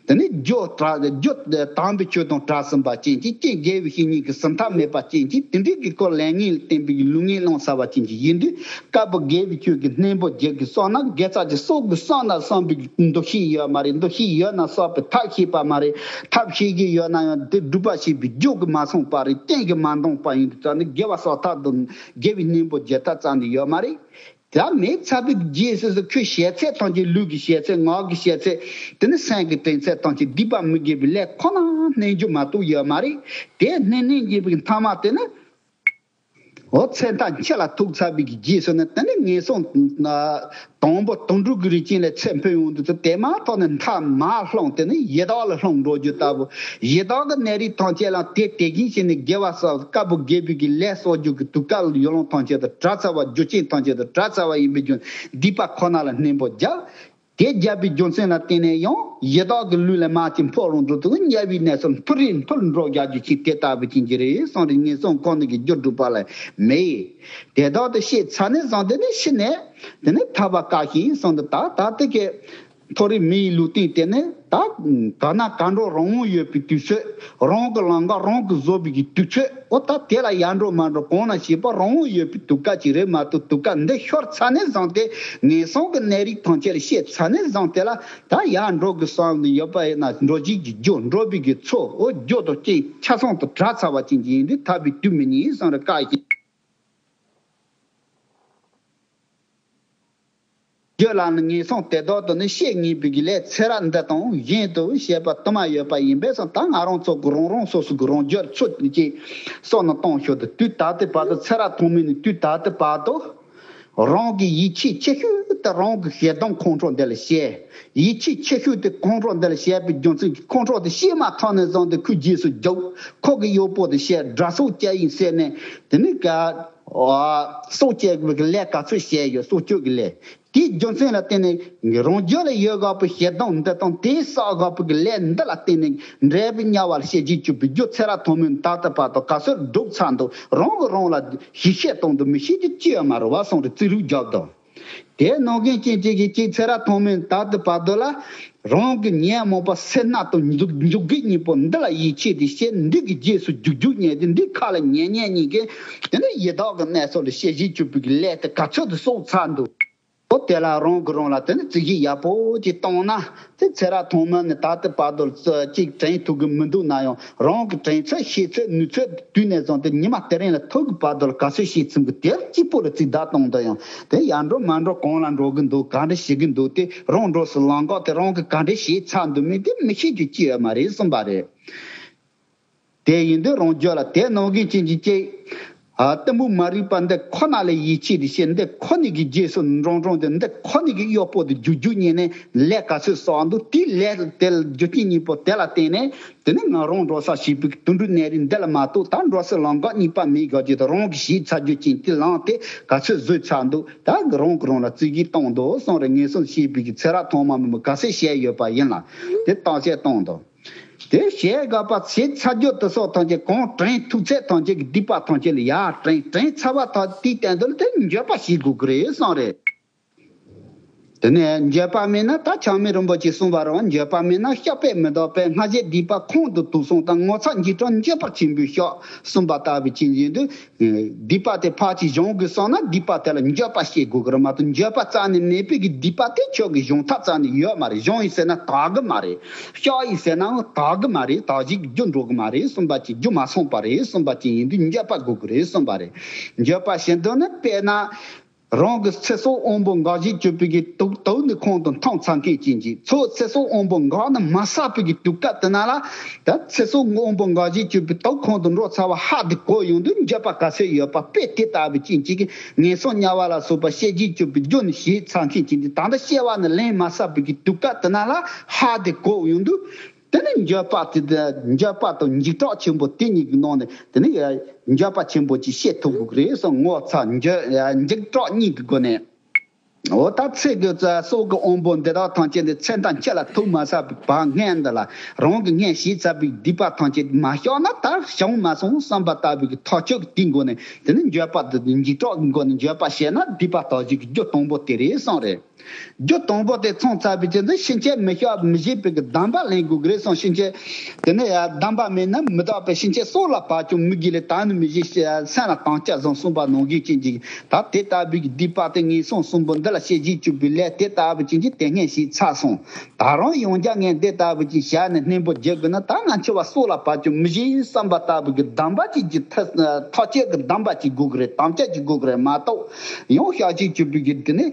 དེ་ནི་རྒྱུ་དྲག་རྒྱུ་དམ་པའི་ཆོས་དང་བྲལ་ཟིན་པ་ཅན་གྱི་རྐྱེན་དགེ་བའི་བཤེས་གཉེན་གྱི་གཟིམ་ཐབས་མེད་པ་ཅན་གྱི་དེ་འདྲའི་གི་ཁོ་ལས་ངན་ལ་བརྟེན་པའི་ལུས་ངན་བླངས་ཚར་བ་ཅན་གྱི་ཡིན་དུས། དཀར་པོ་དགེ་བའི་ཆོས་ཀྱི་སྙིང་པོ་རྒྱལ་གྱི་བསམ་ན་དགེ་རྩ་གྱི་སྲོག་གི་བསམ་ན་བསམ་པའི་འདུ་ཤེས་ཡོད་མ་རེད། འདུ་ཤེས་ཡོད་ན་བསགས་པའི་ཐབས་ཤེས་པ་མ་རེད། ཐབས་ཤེས་ཀྱི་ཡོད་ན་ཡང་དེ་སྒྲུབ་པ་བྱེད་པའི་རྒྱུ་གི་མ་སོང་པ་རེད། རྐྱེན་གྱི་མ་འདང་པ་ཡིན་དུས་ཙང་ནི་དགེ་བ་བསགས་ཐབས་དང་དགེ་བའི་སྙིང་པོ་རྒྱལ་ཐབས་ཙང་ནི་ཡོད་མ་རེད། ད་མེད་ཚར་བའི་རྗེས་སུ་སུ་ཁོའི་བྱས་ཚད་ཐམས་ཅད་ལུས་ཀྱི་བྱས་ཚད་ངག་གི་བྱས་ཚད་དེ་ནི་སེམས་ཀྱི་དྲན་ཚད་ཐམས་ཅད་སྡིག་པ་མི་དགེ་བའི་ལས་ཁོ་ན་སྣོན་རྒྱུ་མ་གཏོགས་ཡོད་མ་རེད། དེ་སྣོན་སྣོན་བྱེད་པའི་མཐའ་མ་དེ་ནི། འོ་ཚེ་མཐའ་འཁྱེར་ལ་ཐུག་ཚར་བའི་གི་རྗེས་སུ་ནི་དེ་ནི་ངན་སོང་དང་པོ་དུད་འགྲོ་གི་རིགས་ཅན་ལས་ཚེ་འཕོས་ཡོང་དུས་སུ་དེ་མ་ཐག་ནི་མཐའ་མ་ལྷུང་དེ་ནི་ཡི་དྭགས་ལ་ལྷུང་འགྲོ་རྒྱུ་ལྟ་བུ། ཡི་དྭགས་ཀྱི་གནས་རིགས་ཐམས་ཅད་ལ་དེ་དེ་བཞིན་བྱས་ནས་དགེ་བ་བསགས་དཀར་པོ་དགེ་བའི་གི་ལས་བསགས་རྒྱུ་གི་དུས་སྐབས་ཡུལ་ལུང་ཐམས་ཅད་དུ་བྲལ་ཚར་བ། རྒྱུ་རྐྱེན་ཐམས་ཅད་དུ་བྲལ་ཚར་བ་ཡིན་པའི་རྒྱུ་སྡིག་པ་ཁོ་ན་ལ་སྙིང་པོ་རྒྱབ། དེ་བརྒྱབ་པའི་རྒྱུ་མཚན་ལ་བརྟེན་ནས་ཡང་ཡི་དྭགས་ཀྱི་ལུས་ལས་མར་ཅིག་འཕོ་རུ་འགྲོ་དུས་དམྱལ་བའི་གནས་སུ་མཐོ་རིས་མཐོ་རུ་འགྲོ་རྒྱག་རྒྱུ་ཅིག་དེ་ལྟ་བུ་ཅན་གྱི་རེད་གསུངས་རེད། ངན་སོང་ཁོ་ན་གི་རྒྱུ་སྒྲུབ་པ་ལས་མེད། དེ་དག་དེ་ཤེས་ཚར་ནས་བཟུང་དེ་ནི་ཤི་ནས་དེ་ནི་ཐར་པ་དཀའ་ཞིང་གསུངས་འདུག་ད་ད་དེ་གའི་མཐོ་རིས་མི་ཡི་ལུས་རྟེན་དེ་ནི་ད་ག་ན་ག་འགྲོ་རང་དབང་ཡོད་པའི་དུས་ཚོད། རང་གི་ལམ་ཁ་རང་གིས་བཟོ་བའི་གི་དུས་ཚོད། འོ་ད་དེ་ལ་ཡར་འགྲོ་མར་འགྲོ་གང་ན་བྱེད་པ་རང་དབང་ཡོད་པའི་དུས་སྐབས་ཅིག་རེད་མ་གཏོགས་དུས་སྐབས་འདི་ཤོར་ཚར་ནས་བཟུང་སྟེ་ངན་སོང་གི་གནས་རིགས་ཐམས་ཅད་ལ་ཤེས་ཚར་ནས་བཟུང་སྟེ་ལ་ད་ཡར་འགྲོ་དགོས་བསམ་ནས་ཡོད་པ་ཡིན་ན་འགྲོ་བྱེད་ཀྱི་རྒྱུ་འགྲོ་བའི་གི་ཚོགས། འོ་རྒྱུ་དང་རྐྱེན་ཆ་ཚང་དུ་བྲལ་ཚར་བ་ཅན་གྱི་ཡིན་དུས་ཐར་པའི་དུས་མི་རྙེད་བསམ་རེ་བཀག་ཡིན། རྒྱུ་ལ་ནི་ངན་སོང་དེ་དག་ཏུ་ནི་བཤད་ངེས་པའི་གི་ལས་ཚེ་རབས་འདི་དང་གཞན་དུ་བཤད་པ་དུ་མ་ཡོད་པ་ཡིན་པས་སོ། ད་ང་རང་ཚོ་གི་རང་རང་སོ་སོ་གི་རང་རྒྱུད་ཚུལ་གྱིས་སོགས་ནི་གཏོང་ཞོར་དུ་དུས་ད་ལྟའི་བར་དུ་ཚེ་རབས་ཐོག་མའི་ནི་དུས་ད་ལྟའི་བར་དུ་རང་གི་ཡིད་ཆེས་ཆེ་ཤོས་དེ་རང་གི་ཞེ་སྡང་ཁོང་ཁྲོ་འདི་ལ་བཤད། ཡིད་ཆེས་ཆེ་ཤོས་དེ་ཁོང་ཁྲོ་འདི་ལ་བཤད་པའི་རྒྱུ་མཚན་གྱིས་ཁོང་ཁྲོ་དེ་བཤད་མ་ཐག་ནས་བཟུང་སྟེ་ཁོའི་རྗེས་སུ་རྒྱུག་ཁོ་གི་གཡོག་པོ་དེ་བཤད། དགྲ་སྲོག་བཅད་ཡིན་ཟེར་ནས་དེ་ནི་ག་སྲོག་བཅད་པའི་ལས་ག་ཚོད་བཤད་ཡོད། སྲོག་གཅོད་ཀྱི་ལས། དེའི་རྒྱུ་མཚན་ལ་བརྟེན་ནས་རང་རྒྱུད་ལ་ཡོད་དགོས་པའི་ཞེ་སྡང་འདི་དང་དེས་བསགས་དགོས་པའི་ལས་འདི་ལ་བརྟེན་ནས་འབྲས་བུ་དམྱལ་བ་ལ་སྐྱེ་བྱེད་སྤྱོད་པའི་རྒྱུ་ཚེ་རབས་ཐོག་མའི་ད་ལྟ་བར་དུ་ག་ཚོད་བསྒྲུབས་ཚར་འདུག་རང་གིས་རང་ལ་ཞིབ་བཤེར་གཏོང་དུ་མི་ཤེས་རྒྱུ་ཅི་ཡང་མ་རེད་བ་གསུངས་རེད། རྩིས་རིག་རྒྱབ་དང་། དེ་ནང་གི་རྐྱེན་གཅིག་གིས་གཅིག་ཚེ་རབས་ཐོག་མའི་ད་ལྟ་བར་དུ་ལ་རང་གི་ཉོན་མོངས་པ་སེར་སྣ་དང་འཇུག་འཇུག་སྒེག་གཉིས་པོ་འདི་ལ་ཡིད་ཆེས་ཏེ་བྱས། འདི་གི་རྗེས་སུ་རྒྱུག་རྒྱུག་ཉལ་ཏེ་འདི་ཁ་ལ་ཉན་ཉན་གཉིས་ཀས་དེ་ནི་ཡི་དྭགས་ཀྱི་གནས་སོགས་ལ་སྐྱེ་བྱེད་སྤྱོད་པའི་གི་ལས་དེ་ག་ཚོད་དུ་གསོག་ཚར་འདུག་འོ་དེ་ལ་རང་གིས་རང་ལ་དེ་ནི་རྩིས་ཞིབ་ཡག་པོ་ཅིག་བཏང་ན་དེ་ཚེ་རབས་ཐོག་མ་ནས་ད་ལྟའི་བར་དུ་ལ་ཅིག་དྲན་ཐུབ་གི་མི་འདུག་ན་ཡང་རང་གི་དྲན་ཚོད་ཤེས་ཚོད་ནུས་ཚོད་དུས་ནས་བཟུང་སྟེ་ཉི་མ་དེ་རིང་ལ་ཐུག་གི་བར་དུ་ལ་ག་ཚོད་ཤེས་ཚུལ་གི་དེ་གཅིག་པོ་ལ་རྩིས་བརྡ་གཏོང་འདོད་ཡང་དེ་ཡར་འགྲོ་མར་འགྲོ་གང་ལ་འགྲོ་གི་འདུག་ག་འདྲ་བྱེད་གི་འདུག་དེ་རང་འགྲོ་སའི་ལམ་ཁ་དེ་རང་གིས་ག་འདྲ་བྱས་ཚར་འདུག་མིན་དེ་མི་ཤེས་རྒྱུ་ཅི་ཡོད་མ་རེད་གསུངས་པ་རེད། དེ་ཡིན་དུས་རང་རྒྱུད་ལ་དེ་ནང་གི་རྐྱེན་གྱིས་ཅིག་ཨ་གཏི་མུག་མ་རིག་པ་འདི་ཁོ་ན་ལ་ཡིད་ཆེས་ཏེ་བྱས། འདི་ཁོ་ནི་གི་རྗེས་སུ་འབྲང་འབྲང་སྟེ་འདི་ཁོ་ནི་གི་གཡོག་པོ་དེ་རྒྱུག་རྒྱུག་ཉན་ནས་ལས་ག་ཚོད་བསགས་འདུག་དེའི་ལས་དེ་ལ་རྒྱུ་རྐྱེན་གཉིས་པོ་དེ་ལ་བརྟེན་ནས་དེ་ནི་ང་རང་འགྲོ་ས་བྱེད་པའི་དུད་འགྲོའི་གནས་རིགས་འདི་ལ་མ་གཏོགས་ད་འགྲོ་སའི་ལམ་ཁ་གཉིས་པ་མེད་དགོས་ཀྱི། ད་རང་གིས་བྱས་ཚར་རྒྱུ་ཅན་དེ་ལངས་ཏེ་ག་ཚོད་བཟོས་ཚར་འདུག་ད་རང་གིས་རང་ལ་རྩིས་ཞིབ་གཏོང་འདུག་གསུངས་རེད། ངན་སོང་སྐྱེ་བའི་གི་ཚེ་རབས་ཐོག་མ་མིན་པ་ག་ཚོད་བྱས་ཡོད་པ་ཡིན་ལ་དེ་བརྟག་དཔྱད་གཏོང་འདུག་དེ་བྱས་དགོས་པ་བྱས་ཚར་རྒྱུ་དེ་སོགས་ཐམས་ཅད་གང་དྲན་ཐུབ་ཚད་ཐམས་ཅད་ཀྱི་སྡིག་པ་ཐམས་ཅད་ལ་ཡར་དྲན། དྲན་ཚར་བ་ཐག་དེའི་སྟེང་དུ་ལ་དེ་འགྱོད་པ་བྱེད་དགོས་ཀྱི་རེད་གསུངས་རེད། དེ་ནས་འགྱོད་པ་མེད་ན་ད་ཆགས་མེད་རིན་པོ་ཆེས་གསུངས་པ་རེད་བ། འགྱོད་པ་མེད་ན་བཤགས་པས་མི་འདག་པས། སྔ་ཕྱིའི་སྡིག་པ་ཁོང་དུ་དུག་གསུམ་དང་། ངོ་ཚ་འཇིགས་སྐྲག་འགྱོད་པ་ཆེན་པོས་བཤགས་གསུངས་པ་ལྟ་བུའི་ཆེད་ཡིན་དུས། སྡིག་པ་དེ་ཕར་ཅིག་སྦྱོང་དགོས་བསམ་ན་སྡིག་པ་དེ་ལ་འགྱོད་པ་སྐྱེ་དགོས་ཀྱི་རེད་མ་གཏོགས་འགྱོད་པ་རྩ་ནས་མེད་པའི་གི་སྡིག་པ་དེ་ཁྱོད་ཀྱི་སྦྱོང་ཐབས་རྩ་ནས་ཡོད་མ་རེད། སྦྱོང་ཡིན་ཟེར་ན་དག་གི་མ་རེད། བཤགས་ཡིན་ཟེར་ནའང་དག་གི་མ་རེད། དག་བྱེད་ཀྱི་རྒྱུ་འགྲོ་གི་མ་རེད་གསུངས་པ་ཅིག་རྒྱུ་མ་སོང་པ་རེད་གསུངས་པ་ཅིག་ཡིན་དུས་འགྱོད་པ་དགོས་ཀྱི་རེད་གསུངས་པ་རེད། འགྱོད་པ་བྱེད་འདོད་ན་དཔེར་ན། རང་གི་ཚེ་སྲོག་དབང་པོ་འགག་བྱེད་གཅོད་པའི་གི་དུག་དུག་ནི་ཁོང་དུ་འཐོམ་ཚར་མཁན་ཅན་གྱི་ཚོ་ཚེ་སྲོག་དབང་པོ་འགག་ནི་མ་བསགས་པའི་གི་དུས་སྐབས་དེ་ན་ལ། ད་ཚེ་སྲོག་དབང་པོ་འགག་བྱེད་གཅོད་པའི་དུག་ཁོང་དུ་འགྲོ་ཚར་བ་ཧ་དེ་གོ་ཡོང་དུས་འགྱོད་པ་ག་ཚོད་ཡོད་པ་དཔེ་དེ་ལྟ་བུ་ཅན་གཅིག་གི་ངན་སོང་དམྱལ་བ་ལ་སོགས་པ་སྐྱེ་བྱེད་གཅོད་པའི་རྒྱུ་ནི་ཞེས་ཚར་མཁན་ཅན་གྱི་ད་ལྟ་སྐྱེ་བ་ནི་ལེན་མ་བསགས་པའི་གི་དུས་སྐབས་དེ་ན་ལ་ཧ་དེ་གོ་ཡོང་དུས། དེ་ནི་འགྱོད་པ་དེ་དེ་འགྱོད་པ་དང་འཇིགས་སྐྲག་ཆེན་པོ་དེ་གཉིས་ཀྱི་ནང་ནས་དེ་ནི་འགྱོད་པ་ཆེན་པོ་ཅིག་བཤད་ཐུབ་དགོས་ཀྱི་རེད་བསམ། ངོ་ཚ་འགྱོད་འཇིགས་སྐྲག་གཉིས་ཀྱི་སྒོ་ནས། འོ་ད་ཚེ་གི་སྲོག་གི་དབང་པོ་འདི་དག་ཐམས་ཅད་འདི་ཚེ་མཐའ་འཁྱོལ་ལ་ཐུག་མ་ཚར་བའི་བར་སྔོན་འདི་ལ་རང་གི་སྔོན་བྱས་ཚར་བའི་སྡིག་པ་ཐམས་ཅད་མ་བཤགས་ན་ད་བྱུང་མ་སོང་བསམ་པ་ལྟ་བུའི་གི་ཐག་གཅོད་ཀྱི་དེའི་སྒོ་ནས་དེ་ནི་འགྱོད་པ་དེ་འཇིགས་སྐྲག་གི་སྒོ་ནས་འགྱོད་པ་བཤད་ན་སྡིག་པ་དག་བྱེད་ཀྱི་རྒྱུ་དང་པོ་དེ་རེད་བསམ་རེད། རྒྱུ་དང་པོ་དེ་ཚང་ཚར་བའི་ཚེ་འདི་ཕྱིན་ཆད་མི་བཤགས་མི་བྱེད་པའི་གི་སྡོམ་པ་ལེན་དགོས་ཀྱི་རེད་བསམ། ཕྱིན་ཆད་དེ་ནས་ཡང་སྡོམ་པ་མེད་ན་མི་དག་པའི་ཕྱིན་ཆད་སྲོག་ལ་བབ་ཀྱང་མི་དགེ་ལས་དག་ནི་མི་བྱེད། སེམས་ལ་དམ་བཅའ་བཟུང་གསུངས་པ་ནང་བཞིན་ཅན་གྱི་ད་དེ་ལྟ་བུའི་གི་སྡིག་པ་དེ་ངན་སོང་གསུམ་པོ་འདི་ལ་སྐྱེ་བྱེད་གཅོད་པའི་ལས་དེ་ལྟ་བུ་ཅན་གྱི་དེ་སྔོན་བྱས་ཚར་སོང་། ད་རུང་ཡང་བསྐྱར་ངས་འདི་ལྟ་བུ་ཅིག་བྱས་ནས་སྙིང་པོ་རྒྱག་དགོས་ན་ད་ང་འཆི་བ་སྲོག་ལ་བབ་ཀྱང་མི་བྱེད་བསམ་པ་ལྟ་བུ་གི་སྡོམ་པ་ཅིག་གི་ཐག་ཐག་བཅད་ཀྱི་སྡོམ་པ་ཅིག་དགོས་ཀྱི་རེད། དམ་བཅའ་ཅིག་དགོས་ཀྱི་རེད་མ་གཏོགས་ཡང་བསྐྱར་བྱེད་གཅོད་པའི་གི་དེ་ནི།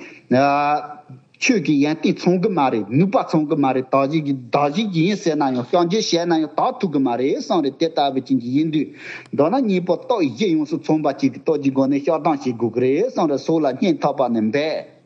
ཆོས་ཀྱི་ཡོན་ཏན་ཚང་གི་མ་རེད། ནུས་པ་ཚང་གི་མ་རེད། དག་བྱེད་ཀྱི་དག་བྱེད་ཀྱི་ཡིན་ཟེར་ན་ཡང་བསྐྱར་བཅོས་བྱས་ན་ཡང་དག་ཐུབ་ཀྱི་མ་རེད་བསམ་རེད། དེ་ལྟ་བུ་ཅན་གྱི་ཡིན་དུས་མདོར་ན་སྙིང་པོ་སྟོབས་བཞི་ཡོངས་སུ་ཚང་བ་ཅིག་གི་སྟོབས་ཀྱི་སྒོ་ནས་བསྐྱར་ལྡང་བྱེད་དགོས་ཀྱི་རེད་བསམ་རེད། སྲོག་ལ་སྙིང་ཐག་པ་ནས་འབད།